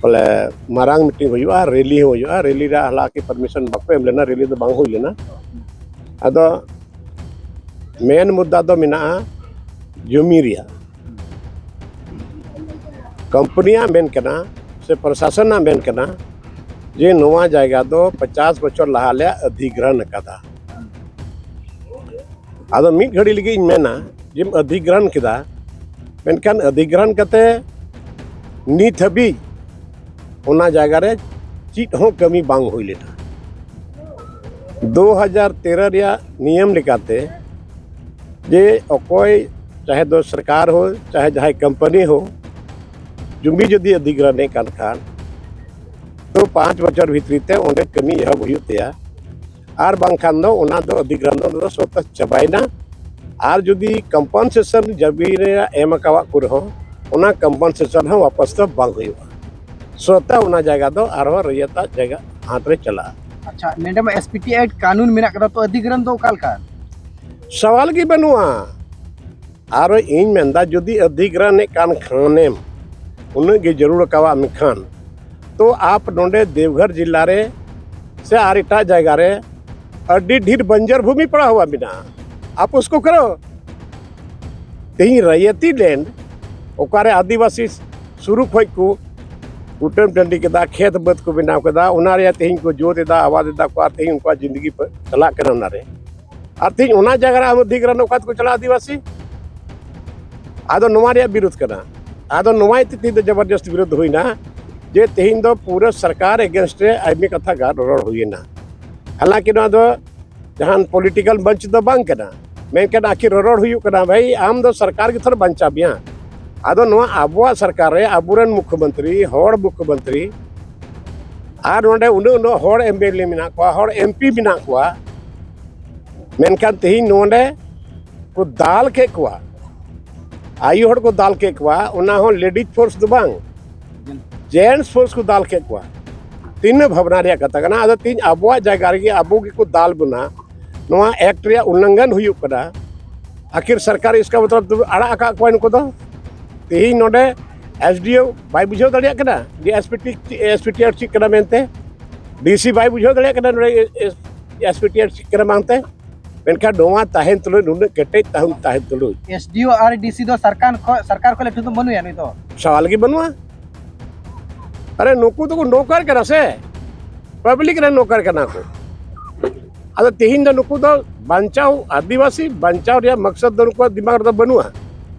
ᱵᱚᱞᱮ ᱢᱟᱨᱟᱝ ᱢᱤᱴᱤᱝ ᱦᱩᱭᱩᱜᱼᱟ, ᱨᱮᱞᱤ ᱦᱚᱸ ᱦᱩᱭᱩᱜᱼᱟ᱾ ᱨᱮᱞᱤ ᱨᱮ ᱦᱟᱞᱟᱠᱤ ᱯᱟᱨᱢᱤᱥᱚᱱ ᱵᱟᱠᱚ ᱮᱢ ᱞᱮᱱᱟ, ᱨᱮᱞᱤ ᱫᱚ ᱵᱟᱝ ᱦᱩᱭ ᱞᱮᱱᱟ᱾ ᱟᱫᱚ ᱢᱮᱱ ᱢᱩᱫᱽᱫᱟ ᱫᱚ ᱢᱮᱱᱟᱜᱼᱟ ᱡᱚᱢᱤ ᱨᱮᱭᱟᱜ᱾ ᱠᱳᱢᱯᱟᱱᱤᱭᱟᱜ ᱢᱮᱱ ᱠᱟᱱᱟ ᱥᱮ ᱯᱨᱚᱥᱟᱥᱚᱱᱟᱜ ᱢᱮᱱ ᱠᱟᱱᱟ ᱡᱮ ᱱᱚᱣᱟ ᱡᱟᱭᱜᱟ ᱫᱚ ᱯᱚᱪᱟᱥ ᱵᱚᱪᱷᱚᱨ ᱞᱟᱦᱟ ᱞᱮ ᱚᱫᱷᱤᱜᱨᱚᱦᱚᱱ ᱟᱠᱟᱫᱟ᱾ ᱟᱫᱚ ᱢᱤᱫ ᱜᱷᱟᱹᱲᱤ ᱞᱟᱹᱜᱤᱫ ᱤᱧ ᱢᱮᱱᱟ ᱡᱮᱢ ᱚᱫᱷᱤᱜᱨᱚᱦᱚᱱ ᱠᱮᱫᱟ, ᱢᱮᱱᱠᱷᱟᱱ ᱚᱫᱷᱤᱜᱨᱚᱦᱚᱱ ᱠᱟᱛᱮ ᱱᱤᱛ ᱦᱟᱹᱵᱤᱡ ᱚᱱᱟ ᱡᱟᱭᱜᱟ ᱨᱮ ᱪᱮᱫ ᱦᱚᱸ ᱠᱟᱹᱢᱤ ᱵᱟᱝ ᱦᱩᱭ ᱞᱮᱱᱟ᱾ ᱫᱩ ᱦᱟᱡᱟᱨ ᱛᱮᱨᱚ ᱨᱮᱭᱟᱜ ᱱᱤᱭᱚᱢ ᱞᱮᱠᱟᱛᱮ ᱡᱮ ᱚᱠᱚᱭ ᱪᱟᱦᱮ ᱫᱚ ᱥᱚᱨᱠᱟᱨ ᱦᱳ ᱪᱟᱦᱮ ᱡᱟᱦᱟᱸᱭ ᱠᱳᱢᱯᱟᱱᱤ ᱦᱳ ᱡᱩᱢᱤ ᱡᱩᱫᱤ ᱚᱫᱷᱤᱜᱨᱚᱦᱚᱱᱮ ᱠᱟᱱ ᱠᱷᱟᱱ ᱛᱚ ᱯᱟᱸᱪ ᱵᱚᱪᱷᱚᱨ ᱵᱷᱤᱛᱨᱤ ᱛᱮ ᱚᱸᱰᱮ ᱠᱟᱹᱢᱤ ᱮᱦᱚᱵ ᱦᱩᱭᱩᱜ ᱛᱟᱭᱟ, ᱟᱨ ᱵᱟᱝᱠᱷᱟᱱ ᱫᱚ ᱚᱱᱟ ᱫᱚ ᱚᱫᱷᱤᱜᱨᱚᱦᱚᱱ ᱫᱚ ᱥᱚᱛᱚ ᱪᱟᱵᱟᱭᱮᱱᱟ᱾ ᱟᱨ ᱡᱩᱫᱤ ᱠᱚᱢᱯᱟᱱᱥᱮᱥᱚᱱ ᱡᱟᱹᱢᱤ ᱨᱮ ᱮᱢ ᱟᱠᱟᱣᱟᱫ ᱠᱚ ᱨᱮᱦᱚᱸ ᱚᱱᱟ ᱠᱚᱢᱯᱟᱱᱥᱮᱥᱚᱱ ᱦᱚᱸ ᱣᱟᱯᱟᱥ ᱫᱚ ᱵᱟᱝ ᱦᱩᱭᱩᱜᱼᱟ᱾ ᱥᱚᱛᱚ ᱚᱱᱟ ᱡᱟᱭᱜᱟ ᱫᱚ ᱟᱨᱦᱚᱸ ᱨᱟᱹᱭᱛᱟᱜ ᱡᱟᱭᱜᱟ ᱦᱟᱛ ᱨᱮ ᱪᱟᱞᱟᱜᱼᱟ᱾ ᱟᱪᱪᱷᱟ, ᱱᱚᱰᱮ ᱢᱟ ᱮᱥᱯᱤᱴᱤ ᱮᱠᱴ ᱠᱟᱹᱱᱩᱱ ᱢᱮᱱᱟᱜ ᱠᱟᱫᱟ, ᱛᱚ ᱚᱫᱷᱤᱜᱨᱚᱦᱚᱱ ᱫᱚ ᱚᱠᱟ ᱞᱮᱠᱟ? ᱥᱟᱣᱟᱞ ᱜᱮ ᱵᱟᱹᱱᱩᱜᱼᱟ᱾ ᱟᱨ ᱤᱧ ᱢᱮᱱᱫᱟ ᱡᱩᱫᱤ ᱚᱫᱷᱤᱜᱨᱚᱦᱚᱱᱮᱫ ᱠᱟᱱ ᱠᱷᱟᱱᱮᱢ ᱩᱱᱟᱹᱜ ᱜᱮ ᱡᱟᱹᱨᱩᱲ ᱟᱠᱟᱣᱟᱫ ᱢᱮᱠᱷᱟᱱ ᱛᱚ ᱟᱯ ᱱᱚᱰᱮ ᱫᱮᱣᱜᱷᱚᱨ ᱡᱤᱞᱟ ᱨᱮ ᱥᱮ ᱟᱨ ᱮᱴᱟᱜ ᱡᱟᱭᱜᱟ ᱨᱮ ᱟᱹᱰᱤ ᱰᱷᱮᱨ ᱵᱟᱧᱡᱟᱨ ᱵᱷᱩᱢᱤ ᱯᱟᱲᱟᱣ ᱦᱩᱭ ᱢᱮᱱᱟᱜᱼᱟ᱾ ᱟᱯ ᱩᱥᱠᱚ ᱠᱟᱨᱚ ᱛᱮᱦᱮᱧ ᱨᱟᱭᱟᱛᱤ ᱞᱮᱱᱰ ᱚᱠᱟᱨᱮ ᱟᱹᱫᱤᱵᱟᱹᱥᱤ ᱥᱩᱨᱩ ᱠᱷᱚᱡ ᱠᱚ ᱠᱩᱴᱟᱹᱢ ᱴᱟᱺᱰᱤ ᱠᱮᱫᱟ, ᱠᱷᱮᱛ ᱵᱟᱹᱫᱽ ᱠᱚ ᱵᱮᱱᱟᱣ ᱠᱮᱫᱟ, ᱚᱱᱟ ᱨᱮᱭᱟᱜ ᱛᱮᱦᱮᱧ ᱠᱚ ᱡᱳᱨ ᱮᱫᱟ, ᱟᱵᱟᱫ ᱮᱫᱟ ᱠᱚ, ᱟᱨ ᱛᱮᱦᱮᱧ ᱩᱱᱠᱩᱣᱟᱜ ᱡᱤᱱᱫᱜᱤ ᱪᱟᱞᱟᱜ ᱠᱟᱱᱟ ᱚᱱᱟᱨᱮ᱾ ᱟᱨ ᱛᱮᱦᱮᱧ ᱚᱱᱟ ᱡᱟᱭᱜᱟ ᱨᱮ ᱟᱢ ᱚᱫᱷᱤᱜᱨᱚᱦᱚᱱ ᱚᱠᱟ ᱛᱮᱠᱚ ᱪᱟᱞᱟᱜᱼᱟ ᱟᱹᱫᱤᱵᱟᱹᱥᱤ? ᱟᱫᱚ ᱱᱚᱣᱟ ᱨᱮᱭᱟᱜ ᱵᱤᱨᱳᱫᱷ ᱠᱟᱱᱟ᱾ ᱟᱫᱚ ᱱᱚᱣᱟ ᱤᱭᱟᱹᱛᱮ ᱛᱮᱦᱮᱧ ᱫᱚ ᱡᱚᱵᱚᱨᱡᱚᱥᱛ ᱵᱤᱨᱳᱫᱷ ᱦᱩᱭᱱᱟ ᱡᱮ ᱛᱮᱦᱮᱧ ᱫᱚ ᱯᱩᱨᱟᱹ ᱥᱚᱨᱠᱟᱨ against ᱨᱮ ᱟᱭᱢᱟ ᱠᱟᱛᱷᱟ ᱜᱟᱞ ᱨᱚᱲ ᱦᱩᱭᱮᱱᱟ᱾ ᱦᱟᱞᱟᱝᱠᱤ ᱱᱚᱣᱟ ᱫᱚ ᱡᱟᱦᱟᱱ ᱯᱚᱞᱤᱴᱤᱠᱟᱞ ᱢᱚᱧᱪ ᱫᱚ ᱵᱟᱝ ᱠᱟᱱᱟ, ᱢᱮᱱᱠᱷᱟᱱ ᱟᱹᱠᱷᱤᱨ ᱨᱚᱨᱚᱲ ᱦᱩᱭᱩᱜ ᱠᱟᱱᱟ, ᱵᱷᱟᱹᱭ ᱟᱢ ᱫᱚ ᱥᱚᱨᱠᱟᱨ ᱜᱮ ᱛᱷᱚᱲᱟ ᱵᱟᱧᱪᱟᱣ ᱢᱮᱭᱟ᱾ ᱟᱫᱚ ᱱᱚᱣᱟ ᱟᱵᱚᱣᱟᱜ ᱥᱚᱨᱠᱟᱨ ᱨᱮ ᱟᱵᱚᱨᱮᱱ ᱢᱩᱠᱷᱭᱚᱢᱚᱱᱛᱨᱤ, ᱦᱚᱲ ᱢᱩᱠᱷᱭᱚᱢᱚᱱᱛᱨᱤ, ᱟᱨ ᱱᱚᱰᱮ ᱩᱱᱟᱹᱜ ᱩᱱᱟᱹᱜ ᱦᱚᱲ ᱮᱢ ᱮᱞ ᱮ ᱢᱮᱱᱟᱜ ᱠᱚᱣᱟ, ᱦᱚᱲ ᱮᱢ ᱯᱤ ᱢᱮᱱᱟᱜ ᱠᱚᱣᱟ, ᱢᱮᱱᱠᱷᱟᱱ ᱛᱮᱦᱮᱧ ᱱᱚᱰᱮ ᱠᱚ ᱫᱟᱞ ᱠᱮᱫ ᱠᱚᱣᱟ᱾ ᱟᱭᱳ ᱦᱚᱲ ᱠᱚ ᱫᱟᱞ ᱠᱮᱫ ᱠᱚᱣᱟ, ᱚᱱᱟ ᱦᱚᱸ ᱞᱮᱰᱤᱡᱽ ᱯᱷᱳᱨᱥ ᱫᱚ ᱵᱟᱝ, ᱡᱮᱱᱴᱥ ᱯᱷᱳᱨᱥ ᱠᱚ ᱫᱟᱞ ᱠᱮᱫ ᱠᱚᱣᱟ᱾ ᱛᱤᱱᱟᱹᱜ ᱵᱷᱟᱵᱽᱱᱟ ᱨᱮᱭᱟᱜ ᱠᱟᱛᱷᱟ ᱠᱟᱱᱟ᱾ ᱟᱫᱚ ᱛᱤᱦᱤᱧ ᱟᱵᱚᱣᱟᱜ ᱡᱟᱭᱜᱟ ᱨᱮᱜᱮ ᱟᱵᱚ ᱜᱮᱠᱚ ᱫᱟᱞ ᱵᱚᱱᱟ, ᱱᱚᱣᱟ ᱮᱠᱴ ᱨᱮᱭᱟᱜ ᱩᱞᱞᱚᱝᱜᱷᱚᱱ ᱦᱩᱭᱩᱜ ᱠᱟᱱᱟ᱾ ᱟᱹᱠᱷᱤᱨ ᱥᱚᱨᱠᱟᱨ ᱤᱥᱠᱟ ᱢᱚᱛᱞᱚᱵ ᱟᱲᱟᱜ ᱟᱠᱟᱫ ᱠᱚᱣᱟ ᱱᱩᱠᱩ ᱫᱚ᱾ ᱛᱤᱦᱤᱧ ᱱᱚᱰᱮ ᱮᱥ ᱰᱤ ᱳ ᱵᱟᱭ ᱵᱩᱡᱷᱟᱹᱣ ᱫᱟᱲᱮᱭᱟᱜ ᱠᱟᱱᱟ ᱡᱮ S P T, S P T ᱟᱨ ᱪᱮᱫ ᱠᱟᱱᱟ ᱢᱮᱱᱛᱮ, ᱰᱤ ᱥᱤ ᱵᱟᱭ ᱵᱩᱡᱷᱟᱹᱣ ᱫᱟᱲᱮᱭᱟᱜ ᱠᱟᱱᱟ ᱱᱚᱰᱮ ᱮᱥ ᱯᱤ ᱴᱤ ᱟᱨ ᱪᱮᱫ ᱠᱟᱱᱟ ᱵᱟᱝᱛᱮ᱾ ᱢᱮᱱᱠᱷᱟᱱ ᱱᱚᱣᱟ ᱛᱟᱦᱮᱱ ᱛᱩᱞᱩᱡ, ᱱᱩᱱᱟᱹᱜ ᱠᱮᱴᱮᱡ ᱛᱟᱦᱮᱱ, ᱛᱟᱦᱮᱱ ᱛᱩᱞᱩᱡ, ᱮᱥ ᱰᱤ ᱳ ᱟᱨ ᱰᱤ ᱥᱤ ᱫᱚ ᱥᱚᱨᱠᱟᱨ ᱠᱷᱚᱱ, ᱥᱚᱨᱠᱟᱨ ᱠᱷᱚᱱ ᱞᱟᱹᱴᱩ ᱫᱚ ᱵᱟᱹᱱᱩᱭᱟ ᱱᱩᱭ ᱫᱚ᱾ ᱥᱟᱣᱟᱞ ᱜᱮ ᱵᱟᱹᱱᱩᱜᱼᱟ᱾ ᱟᱨᱮ, ᱱᱩᱠᱩ ᱫᱚᱠᱚ ᱱᱚᱠᱟᱨ ᱠᱟᱱᱟ ᱥᱮ, ᱯᱟᱵᱽᱞᱤᱠ ᱨᱮᱱ ᱱᱚᱠᱟᱨ ᱠᱟᱱᱟ ᱠᱚ᱾ ᱟᱫᱚ ᱛᱮᱦᱮᱧ ᱫᱚ ᱱᱩᱠᱩ ᱫᱚ ᱵᱟᱧᱪᱟᱣ, ᱟᱹᱫᱤᱵᱟᱹᱥᱤ ᱵᱟᱧᱪᱟᱣ ᱨᱮᱭᱟᱜ ᱢᱚᱠᱥᱚᱫ ᱫᱚ ᱱᱩᱠᱩᱣᱟᱜ ᱫᱤᱢᱟᱜᱽ ᱨᱮᱫᱚ ᱵᱟᱹᱱᱩᱜᱼᱟ᱾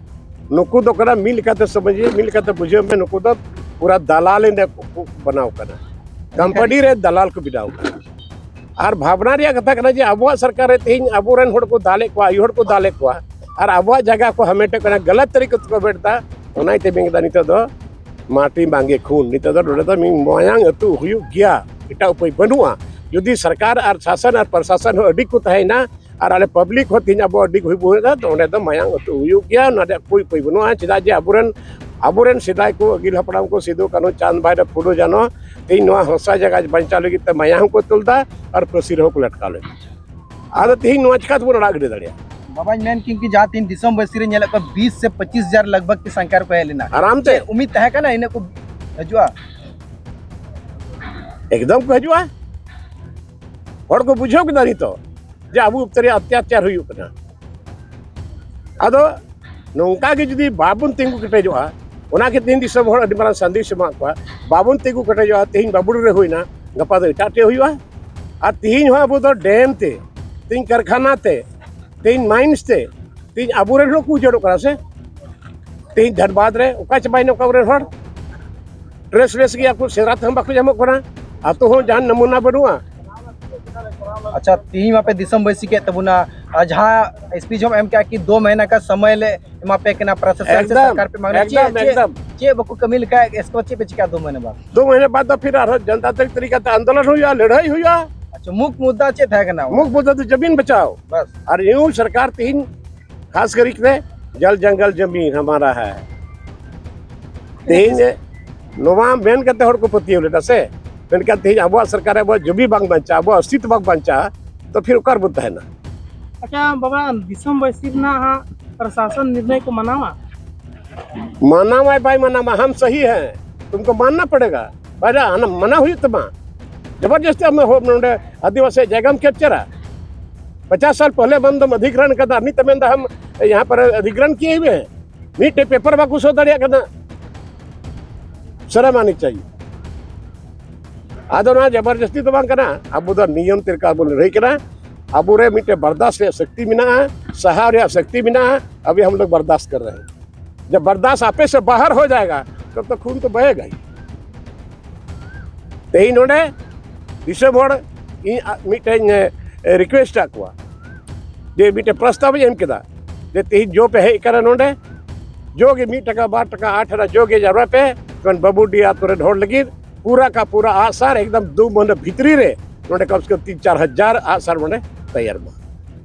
ᱱᱩᱠᱩ ᱫᱚ ᱠᱟᱱᱟ ᱢᱤᱫ ᱞᱮᱠᱟᱛᱮ ᱥᱚᱢᱟᱡᱽ, ᱢᱤᱫ ᱞᱮᱠᱟᱛᱮ ᱵᱩᱡᱷᱟᱹᱣ ᱢᱮ, ᱱᱩᱠᱩ ᱫᱚ ᱯᱩᱨᱟ ᱫᱟᱞᱟᱞ ᱮᱱᱮᱡ ᱠᱚ, ᱠᱚ ᱵᱮᱱᱟᱣ ᱠᱟᱱᱟ, ᱠᱳᱢᱯᱟᱱᱤ ᱨᱮ ᱫᱟᱞᱟᱞ ᱠᱚ ᱵᱮᱱᱟᱣ ᱠᱟᱱᱟ᱾ ᱟᱨ ᱵᱷᱟᱵᱽᱱᱟ ᱨᱮᱭᱟᱜ ᱠᱟᱛᱷᱟ ᱠᱟᱱᱟ ᱡᱮ ᱟᱵᱚᱣᱟᱜ ᱥᱚᱨᱠᱟᱨ ᱨᱮ ᱛᱮᱦᱮᱧ ᱟᱵᱚᱨᱮᱱ ᱦᱚᱲ ᱠᱚ ᱫᱟᱞᱮᱫ ᱠᱚᱣᱟ, ᱟᱭᱳ ᱦᱚᱲ ᱠᱚ ᱫᱟᱞᱮᱫ ᱠᱚᱣᱟ, ᱟᱨ ᱟᱵᱚᱣᱟᱜ ᱡᱟᱭᱜᱟ ᱠᱚ ᱦᱟᱢᱮᱴᱮᱫ ᱠᱟᱱᱟ, ᱜᱟᱞᱟᱛ ᱛᱟᱹᱨᱤᱠᱟ ᱛᱮᱠᱚ ᱦᱟᱢᱮᱴ ᱮᱫᱟ᱾ ᱚᱱᱟ ᱤᱭᱟᱹᱛᱮ ᱢᱮᱱ ᱠᱮᱫᱟ ᱱᱤᱛᱚᱜ ᱫᱚ ᱢᱟᱴᱤ ᱵᱟᱝᱜᱮ ᱠᱷᱩᱱ, ᱱᱤᱛᱚᱜ ᱫᱚ ᱱᱚᱰᱮ ᱫᱚ ᱢᱤᱫ ᱢᱟᱭᱟᱝ ᱟᱹᱛᱩ ᱦᱩᱭᱩᱜ ᱜᱮᱭᱟ, ᱮᱴᱟᱜ ᱩᱯᱟᱹᱭ ᱵᱟᱹᱱᱩᱜᱼᱟ᱾ ᱡᱩᱫᱤ ᱥᱚᱨᱠᱟᱨ ᱟᱨ ᱥᱟᱥᱚᱱ ᱟᱨ ᱯᱨᱚᱥᱟᱥᱚᱱ ᱦᱚᱸ ᱟᱹᱰᱤ ᱠᱚ ᱛᱟᱦᱮᱸᱭᱮᱱᱟ, ᱟᱨ ᱟᱞᱮ ᱯᱟᱵᱽᱞᱤᱠ ᱦᱚᱸ ᱛᱮᱦᱮᱧ ᱟᱵᱚ ᱟᱹᱰᱤ ᱠᱚ ᱦᱩᱭ ᱵᱚᱦᱮᱞ ᱮᱫᱟ, ᱛᱚ ᱚᱸᱰᱮ ᱫᱚ ᱢᱟᱭᱟᱝ ᱟᱹᱛᱩ ᱦᱩᱭᱩᱜ ᱜᱮᱭᱟ᱾ ᱚᱱᱟ ᱨᱮᱭᱟᱜ ᱠᱳᱭ ᱩᱯᱟᱹᱭ ᱵᱟᱹᱱᱩᱜᱼᱟ᱾ ᱪᱮᱫᱟᱜ ᱡᱮ ᱟᱵᱚᱨᱮᱱ, ᱟᱵᱚᱨᱮᱱ ᱥᱮᱫᱟᱭ ᱠᱚ ᱟᱹᱜᱤᱞ ᱦᱟᱯᱲᱟᱢ ᱠᱚ ᱥᱤᱫᱩ ᱠᱟᱹᱱᱦᱩ ᱪᱟᱸᱫᱽ ᱵᱷᱟᱭᱨᱳ ᱯᱷᱩᱞᱳ ᱡᱷᱟᱱᱚ ᱛᱮᱦᱮᱧ ᱱᱚᱣᱟ ᱦᱟᱥᱟ ᱡᱟᱭᱜᱟ ᱵᱟᱧᱪᱟᱣ ᱞᱟᱹᱜᱤᱫ ᱛᱮ ᱢᱟᱭᱟᱝ ᱦᱚᱸᱠᱚ ᱛᱩᱞ ᱮᱫᱟ ᱟᱨ ᱯᱟᱹᱥᱤ ᱨᱮᱦᱚᱸ ᱠᱚ ᱞᱟᱴᱠᱟᱣ ᱞᱮᱫ ᱠᱚᱣᱟ᱾ ᱟᱫᱚ ᱛᱮᱦᱮᱧ ᱱᱚᱣᱟ ᱪᱤᱠᱟ ᱛᱮᱵᱚᱱ ᱟᱲᱟᱜ ᱜᱤᱰᱤ ᱫᱟᱲᱮᱭᱟᱜᱼᱟ? ᱵᱟᱵᱟᱧ ᱢᱮᱱ ᱠᱤᱱ ᱠᱤ ᱡᱟᱦᱟᱸ ᱛᱤᱱ ᱫᱤᱥᱚᱢ ᱵᱟᱹᱥᱤ ᱨᱮ ᱧᱮᱞᱮᱫ ᱠᱚᱣᱟ ᱵᱤᱥ ᱥᱮ ᱯᱚᱸᱪᱤᱥ ᱦᱟᱡᱟᱨ ᱞᱟᱜᱽ ᱵᱷᱟᱜᱽ ᱠᱤ ᱥᱚᱝᱠᱷᱟ ᱨᱮᱠᱚ ᱦᱮᱡ ᱞᱮᱱᱟ᱾ ᱟᱨᱟᱢ ᱛᱮ᱾ ᱪᱮᱫ ᱩᱢᱤᱫ ᱛᱟᱦᱮᱸ ᱠᱟᱱᱟ ᱤᱱᱟᱹᱜ ᱠᱚ ᱦᱤᱡᱩᱜᱼᱟ? ᱮᱠᱫᱚᱢ ᱠᱚ ᱦᱤᱡᱩᱜᱼᱟ᱾ ᱦᱚᱲ ᱠᱚ ᱵᱩᱡᱷᱟᱹᱣ ᱠᱮᱫᱟ ᱱᱤᱛᱚᱜ ᱡᱮ ᱟᱵᱚ ᱩᱯᱛᱟᱹᱨ ᱨᱮ ᱚᱛᱛᱟᱪᱟᱨ ᱦᱩᱭᱩᱜ ᱠᱟᱱᱟ᱾ ᱟᱫᱚ ᱱᱚᱝᱠᱟ ᱜᱮ ᱡᱩᱫᱤ ᱵᱟᱵᱚᱱ ᱛᱤᱸᱜᱩ ᱠᱮᱴᱮᱡᱚᱜᱼᱟ, ᱚᱱᱟ ᱠᱷᱟᱹᱛᱤᱨ ᱛᱮᱦᱮᱧ ᱫᱤᱥᱚᱢ ᱦᱚᱲ ᱟᱹᱰᱤ ᱢᱟᱨᱟᱝ ᱥᱟᱸᱫᱮᱥ ᱮᱢᱟᱜ ᱠᱚᱣᱟ, ᱵᱟᱵᱚᱱ ᱛᱤᱸᱜᱩ ᱠᱮᱴᱮᱡᱚᱜᱼᱟ, ᱛᱮᱦᱮᱧ ᱵᱟᱵᱩᱲ ᱨᱮ ᱦᱩᱭᱱᱟ, ᱜᱟᱯᱟ ᱫᱚ ᱮᱴᱟᱜ ᱴᱷᱮᱡ ᱦᱩᱭᱩᱜᱼᱟ᱾ ᱟᱨ ᱛᱮᱦᱮᱧ ᱦᱚᱸ ᱟᱵᱚ ᱫᱚ ᱰᱮᱢ ᱛᱮ, ᱛᱮᱦᱮᱧ ᱠᱟᱨᱠᱷᱟᱱᱟ ᱛᱮ, ᱛᱮᱦᱮᱧ ᱢᱟᱭᱤᱱᱥ ᱛᱮ, ᱛᱮᱦᱮᱧ ᱟᱵᱚᱨᱮᱱ ᱦᱚᱸ ᱠᱚ ᱩᱡᱟᱹᱲᱚᱜ ᱠᱟᱱᱟ ᱥᱮ᱾ ᱛᱮᱦᱮᱧ ᱫᱷᱟᱱᱵᱟᱫᱽ ᱨᱮ ᱚᱠᱟ ᱪᱟᱵᱟᱭᱮᱱᱟ ᱚᱠᱟ ᱠᱚᱨᱮᱱ ᱦᱚᱲ? ᱴᱨᱮᱥ ᱞᱮᱥ ᱜᱮᱭᱟ ᱠᱚ, ᱥᱮᱸᱫᱽᱨᱟ ᱛᱮᱦᱚᱸ ᱵᱟᱠᱚ ᱧᱟᱢᱚᱜ ᱠᱟᱱᱟ, ᱟᱛᱳ ᱦᱚᱸ ᱡᱟᱦᱟᱱ ᱱᱟᱢᱩᱱᱟ ᱵᱟᱹᱱᱩᱜᱼᱟ᱾ ᱟᱪᱪᱷᱟ, ᱛᱤᱦᱤᱧ ᱢᱟᱯᱮ ᱫᱤᱥᱚᱢ ᱵᱟᱹᱭᱥᱤ ᱠᱮᱫ ᱛᱟᱵᱚᱱᱟ, ᱟᱨ ᱡᱟᱦᱟᱸ ᱮᱥᱯᱤ ᱡᱚᱢ ᱮᱢ ᱠᱮᱜᱼᱟ ᱠᱤ ᱫᱳ ᱢᱟᱦᱤᱱᱟ ᱠᱟ ᱥᱚᱢᱚᱭ ᱞᱮ ᱮᱢᱟ ᱯᱮ ᱠᱟᱱᱟ, ᱯᱨᱚᱥᱟᱥᱚᱱ ᱥᱮ ᱮᱠᱫᱚᱢ, ᱥᱚᱨᱠᱟᱨ ᱯᱮ ᱢᱟᱝᱱᱟ, ᱪᱮᱫ, ᱮᱠᱫᱚᱢ, ᱪᱮᱫ, ᱮᱠᱫᱚᱢ᱾ ᱪᱮᱫ ᱵᱟᱠᱚ ᱠᱟᱹᱢᱤ ᱞᱮᱠᱷᱟᱡ ᱮᱥᱠᱟᱨ ᱵᱟᱫ ᱪᱮᱫ ᱯᱮ ᱪᱤᱠᱟ ᱫᱳ ᱢᱟᱦᱤᱱᱟ ᱵᱟᱫ? ᱫᱳ ᱢᱟᱦᱤᱱᱟ ᱵᱟᱫ ᱫᱚ ᱯᱷᱤᱨ ᱟᱨᱦᱚᱸ ᱡᱚᱱᱛᱟᱱᱛᱨᱤᱠ ᱛᱟᱨᱤᱠᱟ ᱛᱮ ᱟᱱᱫᱳᱞᱚᱱ ᱦᱩᱭᱩᱜᱼᱟ, ᱞᱟᱹᱲᱦᱟᱹᱭ ᱦᱩᱭᱩᱜᱼᱟ᱾ ᱟᱪᱪᱷᱟ, ᱢᱩᱠ ᱢᱩᱫᱽᱫᱟ ᱪᱮᱫ ᱛᱟᱦᱮᱸ ᱠᱟᱱᱟ? ᱢᱩᱠ ᱢᱩᱫᱽᱫᱟ ᱫᱚ ᱡᱟᱢᱤᱱ ᱵᱟᱪᱟᱣ᱾ ᱵᱟᱥ᱾ ᱟᱨ ᱤᱭᱩ ᱥᱚᱨᱠᱟᱨ ᱛᱤᱦᱤᱧ ᱠᱷᱟᱥ ᱠᱟᱨᱤ ᱛᱮ जल जंगल जमीन हमारा है। ᱛᱮᱦᱮᱧ ᱱᱚᱣᱟ ᱢᱮᱱ ᱠᱟᱛᱮ ᱦᱚᱲ ᱠᱚ ᱯᱟᱹᱛᱭᱟᱹᱣ ᱞᱮᱫᱟ ᱥᱮ, ᱢᱮᱱᱠᱷᱟᱱ ᱛᱮᱦᱮᱧ ᱟᱵᱚᱣᱟᱜ ᱥᱚᱨᱠᱟᱨ ᱨᱮ ᱟᱵᱚᱣᱟᱜ ᱡᱩᱢᱤ ᱵᱟᱝ ᱵᱟᱧᱪᱟᱜᱼᱟ, ᱟᱵᱚᱣᱟᱜ ᱚᱥᱛᱤᱛᱵ ᱵᱟᱝ ᱵᱟᱧᱪᱟᱜᱼᱟ, ᱛᱚ ᱯᱷᱤᱨ ᱚᱠᱟ ᱨᱮᱵᱚᱱ ᱛᱟᱦᱮᱱᱟ? ᱟᱪᱪᱷᱟ ᱵᱟᱵᱟ, ᱫᱤᱥᱚᱢ ᱵᱟᱹᱭᱥᱤ ᱨᱮᱱᱟᱜ ᱦᱟᱸᱜ ᱯᱨᱚᱥᱟᱥᱚᱱ ᱱᱤᱨᱱᱚᱭ ᱠᱚ ᱢᱟᱱᱟᱣᱟ? माना है भाई, माना, हम सही हैं, तुमको मानना पड़ेगा। ᱵᱟᱭᱨᱟ ᱦᱟᱱᱟ ᱢᱟᱱᱟ ᱦᱩᱭᱩᱜ ᱛᱟᱢᱟ᱾ ᱡᱚᱵᱚᱨᱡᱚᱥᱛᱤ ᱟᱢ ᱦᱚ-, ᱱᱚᱰᱮ ᱟᱹᱫᱤᱵᱟᱹᱥᱤ ᱡᱟᱭᱜᱟᱢ ᱠᱮᱯᱪᱟᱨᱟ᱾ ᱯᱚᱪᱟᱥ ᱥᱟᱞ ᱯᱚᱦᱞᱮ ᱵᱟᱢ ᱫᱚᱢ ᱚᱫᱷᱤᱜᱨᱚᱦᱚᱱ ᱠᱟᱫᱟ, ᱱᱤᱛ ᱢᱮᱱᱫᱟ ᱦᱟᱢ ᱭᱟᱦᱟᱸ ᱯᱚᱨ ᱚᱫᱷᱤᱜᱨᱚᱦᱚᱱ ᱠᱤᱭᱮ ᱦᱩᱭ ᱦᱮ᱾ ᱢᱤᱫᱴᱮᱡ ᱯᱮᱯᱟᱨ ᱵᱟᱠᱚ ᱥᱳ ᱫᱟᱲᱮᱭᱟᱜ ᱠᱟᱱᱟ᱾ ᱥᱚᱨᱢ ᱟᱱᱤ ᱪᱟᱦᱤᱭᱮ᱾ ᱟᱫᱚ ᱱᱚᱣᱟ ᱡᱚᱵᱚᱨᱡᱚᱥᱛᱤ ᱫᱚ ᱵᱟᱝ ᱠᱟᱱᱟ, ᱟᱵᱚ ᱫᱚ ᱱᱤᱭᱚᱢ ᱛᱚᱨᱤᱠᱟ ᱵᱚᱱ ᱞᱟᱹᱲᱦᱟᱹᱭ ᱠᱟᱱᱟ᱾ ᱟᱵᱚᱨᱮ ᱢᱤᱫᱴᱮᱡ ᱵᱟᱨᱫᱟᱥ ᱨᱮᱭᱟᱜ ᱥᱚᱠᱛᱤ ᱢᱮᱱᱟᱜᱼᱟ, ᱥᱟᱦᱟᱣ ᱨᱮᱭᱟᱜ ᱥᱚᱠᱛᱤ ᱢᱮᱱᱟᱜᱼᱟ, ᱟᱵᱷᱤ ᱦᱟᱢ ᱞᱳᱜ ᱵᱟᱨᱫᱟᱥ ᱠᱟᱨ ᱨᱟᱦᱮ ᱦᱮᱸ᱾ ᱡᱟᱵ ᱵᱟᱨᱫᱟᱥ ᱟᱯᱮ ᱥᱮ ᱵᱟᱦᱟᱨ ᱦᱳ ᱡᱟᱭᱮᱜᱟ, ᱛᱚᱵ ᱛᱚ ᱠᱷᱩᱱ ᱛᱚ ᱵᱚᱦᱮᱜᱟ ᱦᱤ᱾ ᱛᱮᱦᱮᱧ ᱱᱚᱰᱮ ᱫᱤᱥᱚᱢ ᱦᱚᱲ ᱤᱧ ᱟ-, ᱢᱤᱫᱴᱮᱱ, ᱮ, ᱨᱤᱠᱩᱭᱮᱥᱴ ᱟᱫ ᱠᱚᱣᱟ, ᱡᱮ ᱢᱤᱫᱴᱮᱱ ᱯᱨᱚᱥᱛᱟᱵ ᱤᱧ ᱮᱢ ᱠᱮᱫᱟ, ᱡᱮ ᱛᱮᱦᱮᱧ ᱡᱚ ᱯᱮ ᱦᱮᱡ ᱟᱠᱟᱱᱟ ᱱᱚᱰᱮ, ᱡᱚ ᱜᱮ ᱢᱤᱫ ᱴᱟᱠᱟ, ᱵᱟᱨ ᱴᱟᱠᱟ, ᱟᱴ ᱟᱱᱟ ᱡᱚ ᱜᱮ ᱡᱟᱣᱨᱟ ᱯᱮ, ᱠᱟᱨᱚᱱ ᱵᱟᱹᱵᱩᱰᱤ ᱟᱛᱳ ᱨᱮᱱ ᱦᱚᱲ ᱞᱟᱹᱜᱤᱫ ᱯᱩᱨᱟ ᱠᱟ ᱯᱩᱨᱟ ᱟᱜᱼᱥᱟᱨ ᱮᱠᱫᱚᱢ ᱫᱩ ᱢᱟᱹᱦᱱᱟᱹ ᱵᱷᱤᱛᱨᱤ ᱨᱮ ᱱᱚᱰᱮ ᱠᱚᱢ ᱥᱮ ᱠᱚᱢ ᱛᱤᱱ ᱪᱟᱨ ᱦᱟᱡᱟᱨ ᱟᱜᱼᱥᱟᱨ ᱱᱚᱰᱮ ᱛᱮᱭᱟᱨ ᱢᱟ᱾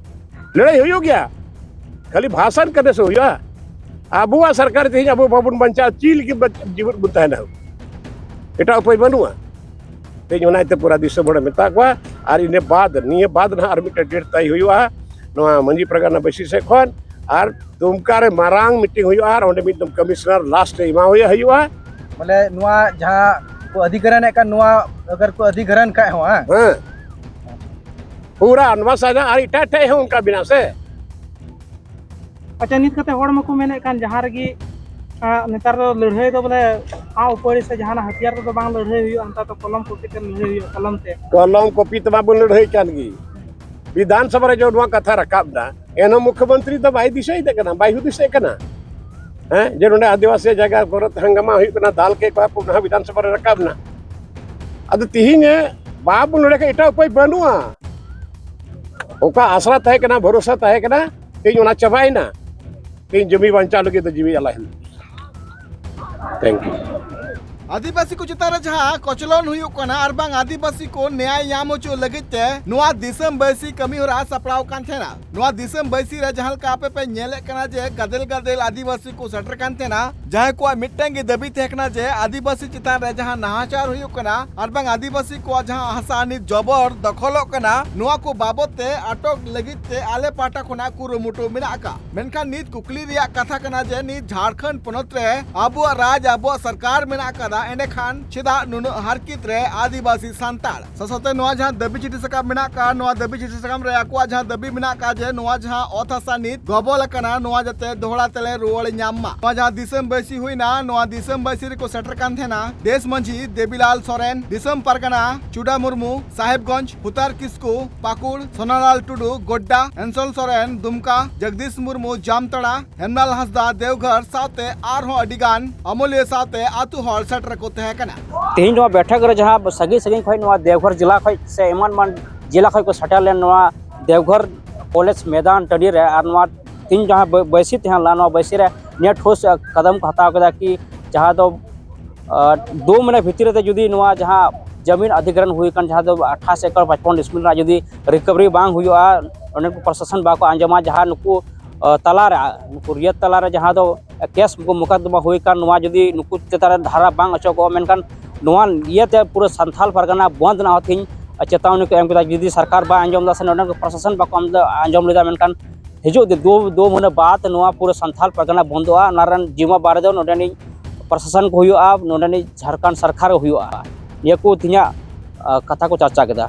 ᱞᱟᱹᱲᱦᱟᱹᱭ ᱦᱩᱭᱩᱜ ᱜᱮᱭᱟ, ᱠᱷᱟᱹᱞᱤ ᱵᱷᱟᱥᱚᱱ ᱠᱟᱛᱮ ᱥᱮ ᱦᱩᱭᱩᱜᱼᱟ? ᱟᱵᱚᱣᱟᱜ ᱥᱚᱨᱠᱟᱨ ᱛᱮᱦᱮᱧ ᱟᱵᱚ ᱵᱟᱵᱚᱱ ᱵᱟᱧᱪᱟᱜᱼᱟ, ᱪᱮᱫ ᱞᱟᱹᱜᱤᱫ ᱵᱟᱧ-, ᱡᱤᱣᱮᱫ ᱵᱚᱱ ᱛᱟᱦᱮᱱᱟ? ᱮᱴᱟᱜ ᱩᱯᱟᱹᱭ ᱵᱟᱹᱱᱩᱜᱼᱟ᱾ ᱛᱮᱦᱮᱧ ᱚᱱᱟ ᱤᱭᱟᱹᱛᱮ ᱯᱩᱨᱟ ᱫᱤᱥᱚᱢ ᱦᱚᱲᱮ ᱢᱮᱛᱟ ᱠᱚᱣᱟ, ᱟᱨ ᱤᱱᱟᱹ ᱵᱟᱫ, ᱱᱤᱭᱟᱹ ᱵᱟᱫ ᱱᱟᱦᱟᱜ ᱟᱨ ᱢᱤᱫᱴᱮᱱ ᱰᱮᱴ ᱛᱟᱭ ᱦᱩᱭᱩᱜᱼᱟ ᱱᱚᱣᱟ ᱢᱟᱹᱡᱷᱤ ᱯᱟᱨᱜᱟᱱᱟ ᱵᱟᱹᱭᱥᱤ ᱥᱮᱫ ᱠᱷᱚᱱ, ᱟᱨ ᱫᱩᱢᱠᱟ ᱨᱮ ᱢᱟᱨᱟᱝ ᱢᱤᱴᱤᱝ ᱦᱩᱭᱩᱜᱼᱟ, ᱟᱨ ᱚᱸᱰᱮ ᱢᱤᱫᱴᱮᱱ ᱠᱚᱢᱤᱥᱚᱱᱟᱨ ᱞᱟᱥᱴ ᱨᱮ ᱮᱢᱟ ᱦᱩᱭᱩᱜᱼᱟ᱾ ᱵᱚᱞᱮ ᱱᱚᱣᱟ ᱡᱟᱦᱟᱸ ᱠᱚ ᱚᱫᱷᱤᱜᱨᱚᱦᱚᱱᱮᱫ ᱠᱟᱱ, ᱱᱚᱣᱟ ᱟᱜᱟᱨ ᱠᱚ ᱚᱫᱷᱤᱜᱨᱚᱦᱚᱱ ᱠᱷᱟᱡ ᱦᱚᱸ, ᱦᱮᱸ? ᱦᱮᱸ, ᱯᱩᱨᱟ ᱱᱚᱣᱟ ᱥᱟᱡᱟ ᱟᱨ ᱮᱴᱟᱜ ᱴᱷᱮᱡ ᱦᱚᱸ ᱚᱱᱠᱟ ᱢᱮᱱᱟᱜᱼᱟ ᱥᱮ᱾ ᱟᱪᱪᱷᱟ, ᱱᱤᱛ ᱠᱟᱛᱮ ᱦᱚᱲ ᱢᱟᱠᱚ ᱢᱮᱱᱮᱫ ᱠᱟᱱ ᱡᱟᱦᱟᱸ ᱨᱮᱜᱮ, ᱟᱸ, ᱱᱮᱛᱟᱨ ᱫᱚ ᱞᱟᱹᱲᱦᱟᱹᱭ ᱫᱚ ᱵᱚᱞᱮ ᱟᱸᱜ ᱩᱯᱟᱹᱲᱤ ᱥᱮ ᱡᱟᱦᱟᱱᱟᱜ ᱦᱟᱹᱛᱭᱟᱨ ᱛᱮᱫᱚ ᱵᱟᱝ ᱞᱟᱹᱲᱦᱟᱹᱭ ᱦᱩᱭᱩᱜᱼᱟ, ᱱᱮᱛᱟᱨ ᱫᱚ ᱠᱚᱞᱚᱢ ᱠᱚᱯᱤ ᱛᱮ ᱞᱟᱹᱲᱦᱟᱹᱭ ᱦᱩᱭᱩᱜᱼᱟ, ᱠᱚᱞᱚᱢ ᱛᱮ᱾ ᱠᱚᱞᱚᱢ ᱠᱚᱯᱤ ᱛᱮᱢᱟ ᱵᱚᱱ ᱞᱟᱹᱲᱦᱟᱹᱭ ᱠᱟᱱ ᱜᱮ᱾ ᱵᱤᱫᱷᱟᱱ ᱥᱚᱵᱷᱟ ᱨᱮ ᱡᱚ ᱱᱚᱣᱟ ᱠᱟᱛᱷᱟ ᱨᱟᱠᱟᱵ ᱮᱱᱟ, ᱮᱱᱦᱚᱸ ᱢᱩᱠᱷᱭᱚᱢᱚᱱᱛᱨᱤ ᱫᱚ ᱵᱟᱭ ᱫᱤᱥᱟᱹᱭᱮᱫ ᱠᱟᱱᱟ, ᱵᱟᱭ ᱦᱩᱫᱤᱥᱮᱫ ᱠᱟᱱᱟ᱾ ᱦᱮᱸ, ᱡᱮ ᱱᱚᱰᱮ ᱟᱹᱫᱤᱵᱟᱹᱥᱤ ᱡᱟᱭᱜᱟ ᱠᱚᱨᱮ ᱦᱟᱝᱜᱟᱢᱟ ᱦᱩᱭᱩᱜ ᱠᱟᱱᱟ, ᱫᱟᱞ ᱠᱮᱫ ᱠᱚᱣᱟ ᱠᱚ, ᱱᱟᱦᱟᱜ ᱵᱤᱫᱷᱟᱱ ᱥᱚᱵᱷᱟ ᱨᱮ ᱨᱟᱠᱟᱵ ᱮᱱᱟ᱾ ᱟᱫᱚ ᱛᱤᱦᱤᱧ ᱵᱟᱵᱚᱱ ᱞᱟᱹᱲᱦᱟᱹᱭ ᱠᱷᱟᱱ ᱮᱴᱟᱜ ᱩᱯᱟᱹᱭ ᱵᱟᱹᱱᱩᱜᱼᱟ᱾ ᱚᱠᱟ ᱟᱥᱨᱟ ᱛᱟᱦᱮᱸ ᱠᱟᱱᱟ, ᱵᱷᱚᱨᱚᱥᱟ ᱛᱟᱦᱮᱸ ᱠᱟᱱᱟ, ᱛᱮᱦᱮᱧ ᱚᱱᱟ ᱪᱟᱵᱟᱭᱮᱱᱟ᱾ ᱛᱮᱦᱮᱧ ᱡᱚᱢᱤ ᱵᱟᱧᱪᱟᱣ ᱞᱟᱹᱜᱤᱫ ᱫᱚ ᱡᱤᱣᱤ ᱟᱞᱟᱭ ᱦᱩᱭᱩᱜ᱾ Thank you. ᱟᱹᱫᱤᱵᱟᱹᱥᱤ ᱠᱚ ᱪᱮᱛᱟᱱ ᱨᱮ ᱡᱟᱦᱟᱸ ᱠᱚᱪᱞᱚᱱ ᱦᱩᱭᱩᱜ ᱠᱟᱱᱟ ᱟᱨ ᱵᱟᱝ ᱟᱹᱫᱤᱵᱟᱹᱥᱤ ᱠᱚ ᱱᱮᱭᱟᱭ ᱧᱟᱢ ᱦᱚᱪᱚ ᱞᱟᱹᱜᱤᱫ ᱛᱮ ᱱᱚᱣᱟ ᱫᱤᱥᱚᱢ ᱵᱟᱹᱭᱥᱤ ᱠᱟᱹᱢᱤ ᱦᱚᱨᱟ ᱥᱟᱯᱲᱟᱣ ᱠᱟᱱ ᱛᱟᱦᱮᱱᱟ᱾ ᱱᱚᱣᱟ ᱫᱤᱥᱚᱢ ᱵᱟᱹᱭᱥᱤ ᱨᱮ ᱡᱟᱦᱟᱸ ᱞᱮᱠᱟ ᱟᱯᱮ ᱯᱮ ᱧᱮᱞᱮᱫ ᱠᱟᱱᱟ ᱡᱮ ᱜᱟᱫᱮᱞ ᱜᱟᱫᱮᱞ ᱟᱹᱫᱤᱵᱟᱹᱥᱤ ᱠᱚ ᱥᱮᱴᱮᱨ ᱠᱟᱱ ᱛᱟᱦᱮᱱᱟ, ᱡᱟᱦᱟᱸᱭ ᱠᱚᱣᱟᱜ ᱢᱤᱫᱴᱟᱝ ᱜᱮ ᱫᱟᱹᱵᱤ ᱛᱟᱦᱮᱸ ᱠᱟᱱᱟ ᱡᱮ ᱟᱹᱫᱤᱵᱟᱹᱥᱤ ᱪᱮᱛᱟᱱ ᱨᱮ ᱡᱟᱦᱟᱸ ᱱᱟᱦᱟᱪᱟᱨ ᱦᱩᱭᱩᱜ ᱠᱟᱱᱟ ᱟᱨ ᱵᱟᱝ ᱟᱹᱫᱤᱵᱟᱹᱥᱤ ᱠᱚᱣᱟᱜ ᱡᱟᱦᱟᱸ ᱦᱟᱥᱟ ᱱᱤᱛ ᱡᱚᱵᱚᱨ ᱫᱚᱠᱷᱚᱞᱚᱜ ᱠᱟᱱᱟ, ᱱᱚᱣᱟ ᱠᱚ ᱵᱟᱵᱚᱛ ᱛᱮ ᱟᱴᱚᱠ ᱞᱟᱹᱜᱤᱫ ᱛᱮ ᱟᱞᱮ ᱯᱟᱦᱴᱟ ᱠᱷᱚᱱᱟᱜ ᱠᱩᱨᱩᱢᱩᱴᱩ ᱢᱮᱱᱟᱜ ᱟᱠᱟᱫ᱾ ᱢᱮᱱᱠᱷᱟᱱ ᱱᱤᱛ ᱠᱩᱠᱞᱤ ᱨᱮᱭᱟᱜ ᱠᱟᱛᱷᱟ ᱠᱟᱱᱟ ᱡᱮ ᱱᱤᱛ ᱡᱷᱟᱲᱠᱷᱚᱸᱰ ᱯᱚᱱᱚᱛ ᱨᱮ ᱟᱵᱚᱣᱟᱜ ᱨᱟᱡᱽ, ᱟᱵᱚᱣᱟᱜ ᱥᱚᱨᱠᱟᱨ ᱢᱮᱱᱟᱜ ᱟᱠᱟᱫᱟ, ᱮᱸᱰᱮᱠᱷᱟᱱ ᱪᱮᱫᱟᱜ ᱱᱩᱱᱟᱹᱜ ᱦᱟᱨᱠᱤᱛ ᱨᱮ ᱟᱹᱫᱤᱵᱟᱹᱥᱤ ᱥᱟᱱᱛᱟᱲ? ᱥᱟᱶᱛᱮ ᱱᱚᱣᱟ ᱡᱟᱦᱟᱸ ᱫᱟᱹᱵᱤ ᱪᱤᱴᱷᱤ ᱥᱟᱠᱟᱢ ᱢᱮᱱᱟᱜ ᱟᱠᱟᱫ, ᱱᱚᱣᱟ ᱫᱟᱹᱵᱤ ᱪᱤᱴᱷᱤ ᱥᱟᱠᱟᱢ ᱨᱮ ᱟᱠᱚᱣᱟᱜ ᱡᱟᱦᱟᱸ ᱫᱟᱹᱵᱤ ᱢᱮᱱᱟᱜ ᱟᱠᱟᱫ ᱡᱮ ᱱᱚᱣᱟ ᱡᱟᱦᱟᱸ ᱚᱛ ᱦᱟᱥᱟ ᱱᱤᱛ ᱜᱚᱵᱚᱞ ᱟᱠᱟᱱᱟ, ᱱᱚᱣᱟ ᱡᱟᱛᱮ ᱫᱚᱦᱲᱟ ᱛᱮᱞᱮ ᱨᱩᱣᱟᱹᱲ ᱧᱟᱢ ᱢᱟ᱾ ᱱᱚᱣᱟ ᱡᱟᱦᱟᱸ ᱫᱤᱥᱚᱢ ᱵᱟᱹᱭᱥᱤ ᱦᱩᱭᱱᱟ, ᱱᱚᱣᱟ ᱫᱤᱥᱚᱢ ᱵᱟᱹᱭᱥᱤ ᱨᱮᱠᱚ ᱥᱮᱴᱮᱨ ᱠᱟᱱ ᱛᱟᱦᱮᱱᱟ ᱫᱮᱥ ᱢᱟᱹᱡᱷᱤ ᱫᱮᱵᱤᱞᱟᱞ ᱥᱚᱨᱮᱱ, ᱫᱤᱥᱚᱢ ᱯᱟᱨᱜᱟᱱᱟ ᱪᱩᱰᱟ ᱢᱩᱨᱢᱩ, ᱥᱟᱦᱮᱵᱽᱜᱚᱸᱡᱽ ᱦᱩᱛᱟᱨ ᱠᱤᱥᱠᱩ, ᱯᱟᱹᱠᱩᱲ ᱥᱳᱱᱟᱞᱟᱞ ᱴᱩᱰᱩ ᱜᱳᱰᱰᱟ, ᱦᱮᱱᱥᱚᱞ ᱥᱚᱨᱮᱱ ᱫᱩᱢᱠᱟ, ᱡᱚᱜᱽᱫᱤᱥ ᱢᱩᱨᱢᱩ ᱡᱟᱢᱛᱟᱲᱟ, ᱦᱮᱢᱞᱟᱞ ᱦᱟᱸᱥᱫᱟ ᱫᱮᱣᱜᱷᱚᱨ ᱥᱟᱶᱛᱮ ᱟᱨᱦᱚᱸ ᱟᱹᱰᱤ ᱜᱟᱱ ᱟᱹᱢᱟᱹᱞᱤᱭᱟᱹ ᱥᱟᱶᱛᱮ ᱟᱹᱛᱩ ᱦᱚᱲ ᱥᱮᱴᱮᱨ ᱠᱚ ᱛᱟᱦᱮᱸ ᱠᱟᱱᱟ᱾ ᱛᱮᱦᱮᱧ ᱱᱚᱣᱟ ᱵᱮᱴᱷᱚᱠ ᱨᱮ ᱡᱟᱦᱟᱸ ᱥᱟᱺᱜᱤᱧ ᱥᱟᱺᱜᱤᱧ ᱠᱷᱚᱱ ᱱᱚᱣᱟ ᱫᱮᱣᱜᱷᱚᱨ ᱡᱮᱞᱟ ᱠᱷᱚᱱ ᱥᱮ ᱮᱢᱟᱱ ᱮᱢᱟᱱ ᱡᱮᱞᱟ ᱠᱷᱚᱱ ᱠᱚ ᱥᱮᱴᱮᱨ ᱞᱮᱱ ᱱᱚᱣᱟ ᱫᱮᱣᱜᱷᱚᱨ ᱠᱚᱞᱮᱡᱽ ᱢᱮᱫᱟᱱ ᱴᱟᱺᱰᱤ ᱨᱮ, ᱟᱨ ᱱᱚᱣᱟ ᱛᱮᱦᱮᱧ ᱡᱟᱦᱟᱸ ᱵᱟᱹ-, ᱵᱟᱹᱭᱥᱤ ᱛᱟᱦᱮᱸ ᱞᱮᱱᱟ, ᱱᱚᱣᱟ ᱵᱟᱹᱭᱥᱤ ᱨᱮ ᱱᱤᱭᱟᱹ ᱴᱷᱳᱥ ᱠᱟᱫᱟᱢ ᱠᱚ ᱦᱟᱛᱟᱣ ᱠᱮᱫᱟ ᱠᱤ ᱡᱟᱦᱟᱸ ᱫᱚ, ᱟᱸ, ᱫᱩ ᱢᱟᱹᱦᱱᱟᱹ ᱵᱷᱤᱛᱤᱨ ᱨᱮ ᱡᱩᱫᱤ ᱱᱚᱣᱟ ᱡᱟᱦᱟᱸ ᱡᱟᱢᱤᱱ ᱚᱫᱷᱤᱜᱨᱚᱦᱚᱱ ᱦᱩᱭ ᱟᱠᱟᱱ, ᱡᱟᱦᱟᱸ ᱫᱚ ᱟᱴᱷᱟᱥ ᱮᱠᱚᱨ ᱯᱟᱸᱪᱯᱚᱱ ᱰᱤᱥᱢᱤᱞ ᱨᱮᱱᱟᱜ ᱡᱩᱫᱤ ᱨᱤᱠᱚᱵᱷᱟᱨᱤ ᱵᱟᱝ ᱦᱩᱭᱩᱜᱼᱟ, ᱚᱸᱰᱮ ᱠᱚ ᱯᱨᱚᱥᱟᱥᱚᱱ ᱵᱟᱠᱚ ᱟᱸᱡᱚᱢᱟ, ᱡᱟᱦᱟᱸ ᱱᱩᱠᱩ, ᱟᱸ, ᱛᱟᱞᱟᱨᱮ, ᱱᱩᱠᱩ ᱨᱤᱭᱟᱹᱛ ᱛᱟᱞᱟᱨᱮ ᱡᱟᱦᱟᱸ ᱫᱚ ᱠᱮᱥ ᱢᱚᱠᱚᱫᱢᱟ ᱦᱩᱭ ᱟᱠᱟᱱ, ᱱᱚᱣᱟ ᱡᱩᱫᱤ ᱱᱩᱠᱩ ᱪᱮᱛᱟᱱ ᱨᱮ ᱫᱷᱟᱨᱟ ᱵᱟᱝ ᱚᱪᱚᱜᱚᱜᱼᱟ, ᱢᱮᱱᱠᱷᱟᱱ ᱱᱚᱣᱟ ᱤᱭᱟᱹᱛᱮ ᱯᱩᱨᱟᱹ ᱥᱟᱱᱛᱷᱟᱞ ᱯᱟᱨᱜᱟᱱᱟ ᱵᱚᱱᱫᱷ ᱨᱮᱱᱟᱜ ᱦᱚᱸ ᱛᱮᱦᱮᱧ ᱪᱮᱛᱟᱣᱱᱤ ᱠᱚ ᱮᱢ ᱠᱮᱫᱟ᱾ ᱡᱩᱫᱤ ᱥᱚᱨᱠᱟᱨ ᱵᱟᱭ ᱟᱸᱡᱚᱢ ᱮᱫᱟ ᱥᱮ ᱱᱚᱰᱮ ᱠᱚ ᱯᱨᱚᱥᱟᱥᱚᱱ ᱵᱟᱠᱚ ᱟᱸᱡᱚᱢ ᱞᱮᱫᱟ, ᱢᱮᱱᱠᱷᱟᱱ ᱦᱤᱡᱩᱜ ᱫᱤ-, ᱫᱩ, ᱫᱩ ᱢᱟᱹᱦᱱᱟᱹ ᱵᱟᱫ ᱱᱚᱣᱟ ᱯᱩᱨᱟᱹ ᱥᱟᱱᱛᱷᱟᱞ ᱯᱟᱨᱜᱟᱱᱟ ᱵᱚᱱᱫᱚᱜᱼᱟ᱾ ᱚᱱᱟ ᱨᱮᱱ ᱡᱤᱢᱟᱹᱵᱟᱨᱤ ᱫᱚ ᱱᱚᱰᱮᱱᱤᱡ ᱯᱨᱚᱥᱟᱥᱚᱱ ᱠᱚ ᱦᱩᱭᱩᱜᱼᱟ, ᱱᱚᱰᱮᱱᱤᱡ ᱡᱷᱟᱲᱠᱷᱚᱸᱰ ᱥᱚᱨᱠᱟᱨ ᱦᱩᱭᱩᱜᱼᱟ᱾ ᱱᱤᱭᱟᱹ ᱠᱚ ᱛᱮᱦᱮᱧᱟᱜ, ᱟ, ᱠᱟᱛᱷᱟ ᱠᱚ ᱪᱟᱨᱪᱟ ᱠᱮᱫᱟ᱾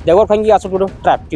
ᱫᱮᱣᱜᱷᱚᱨ ᱠᱷᱚᱱ ᱜᱮ ᱟᱥᱩ ᱴᱩᱰᱩ, ᱴᱨᱟᱭᱤᱵᱽ ᱴᱤᱵᱷᱤ᱾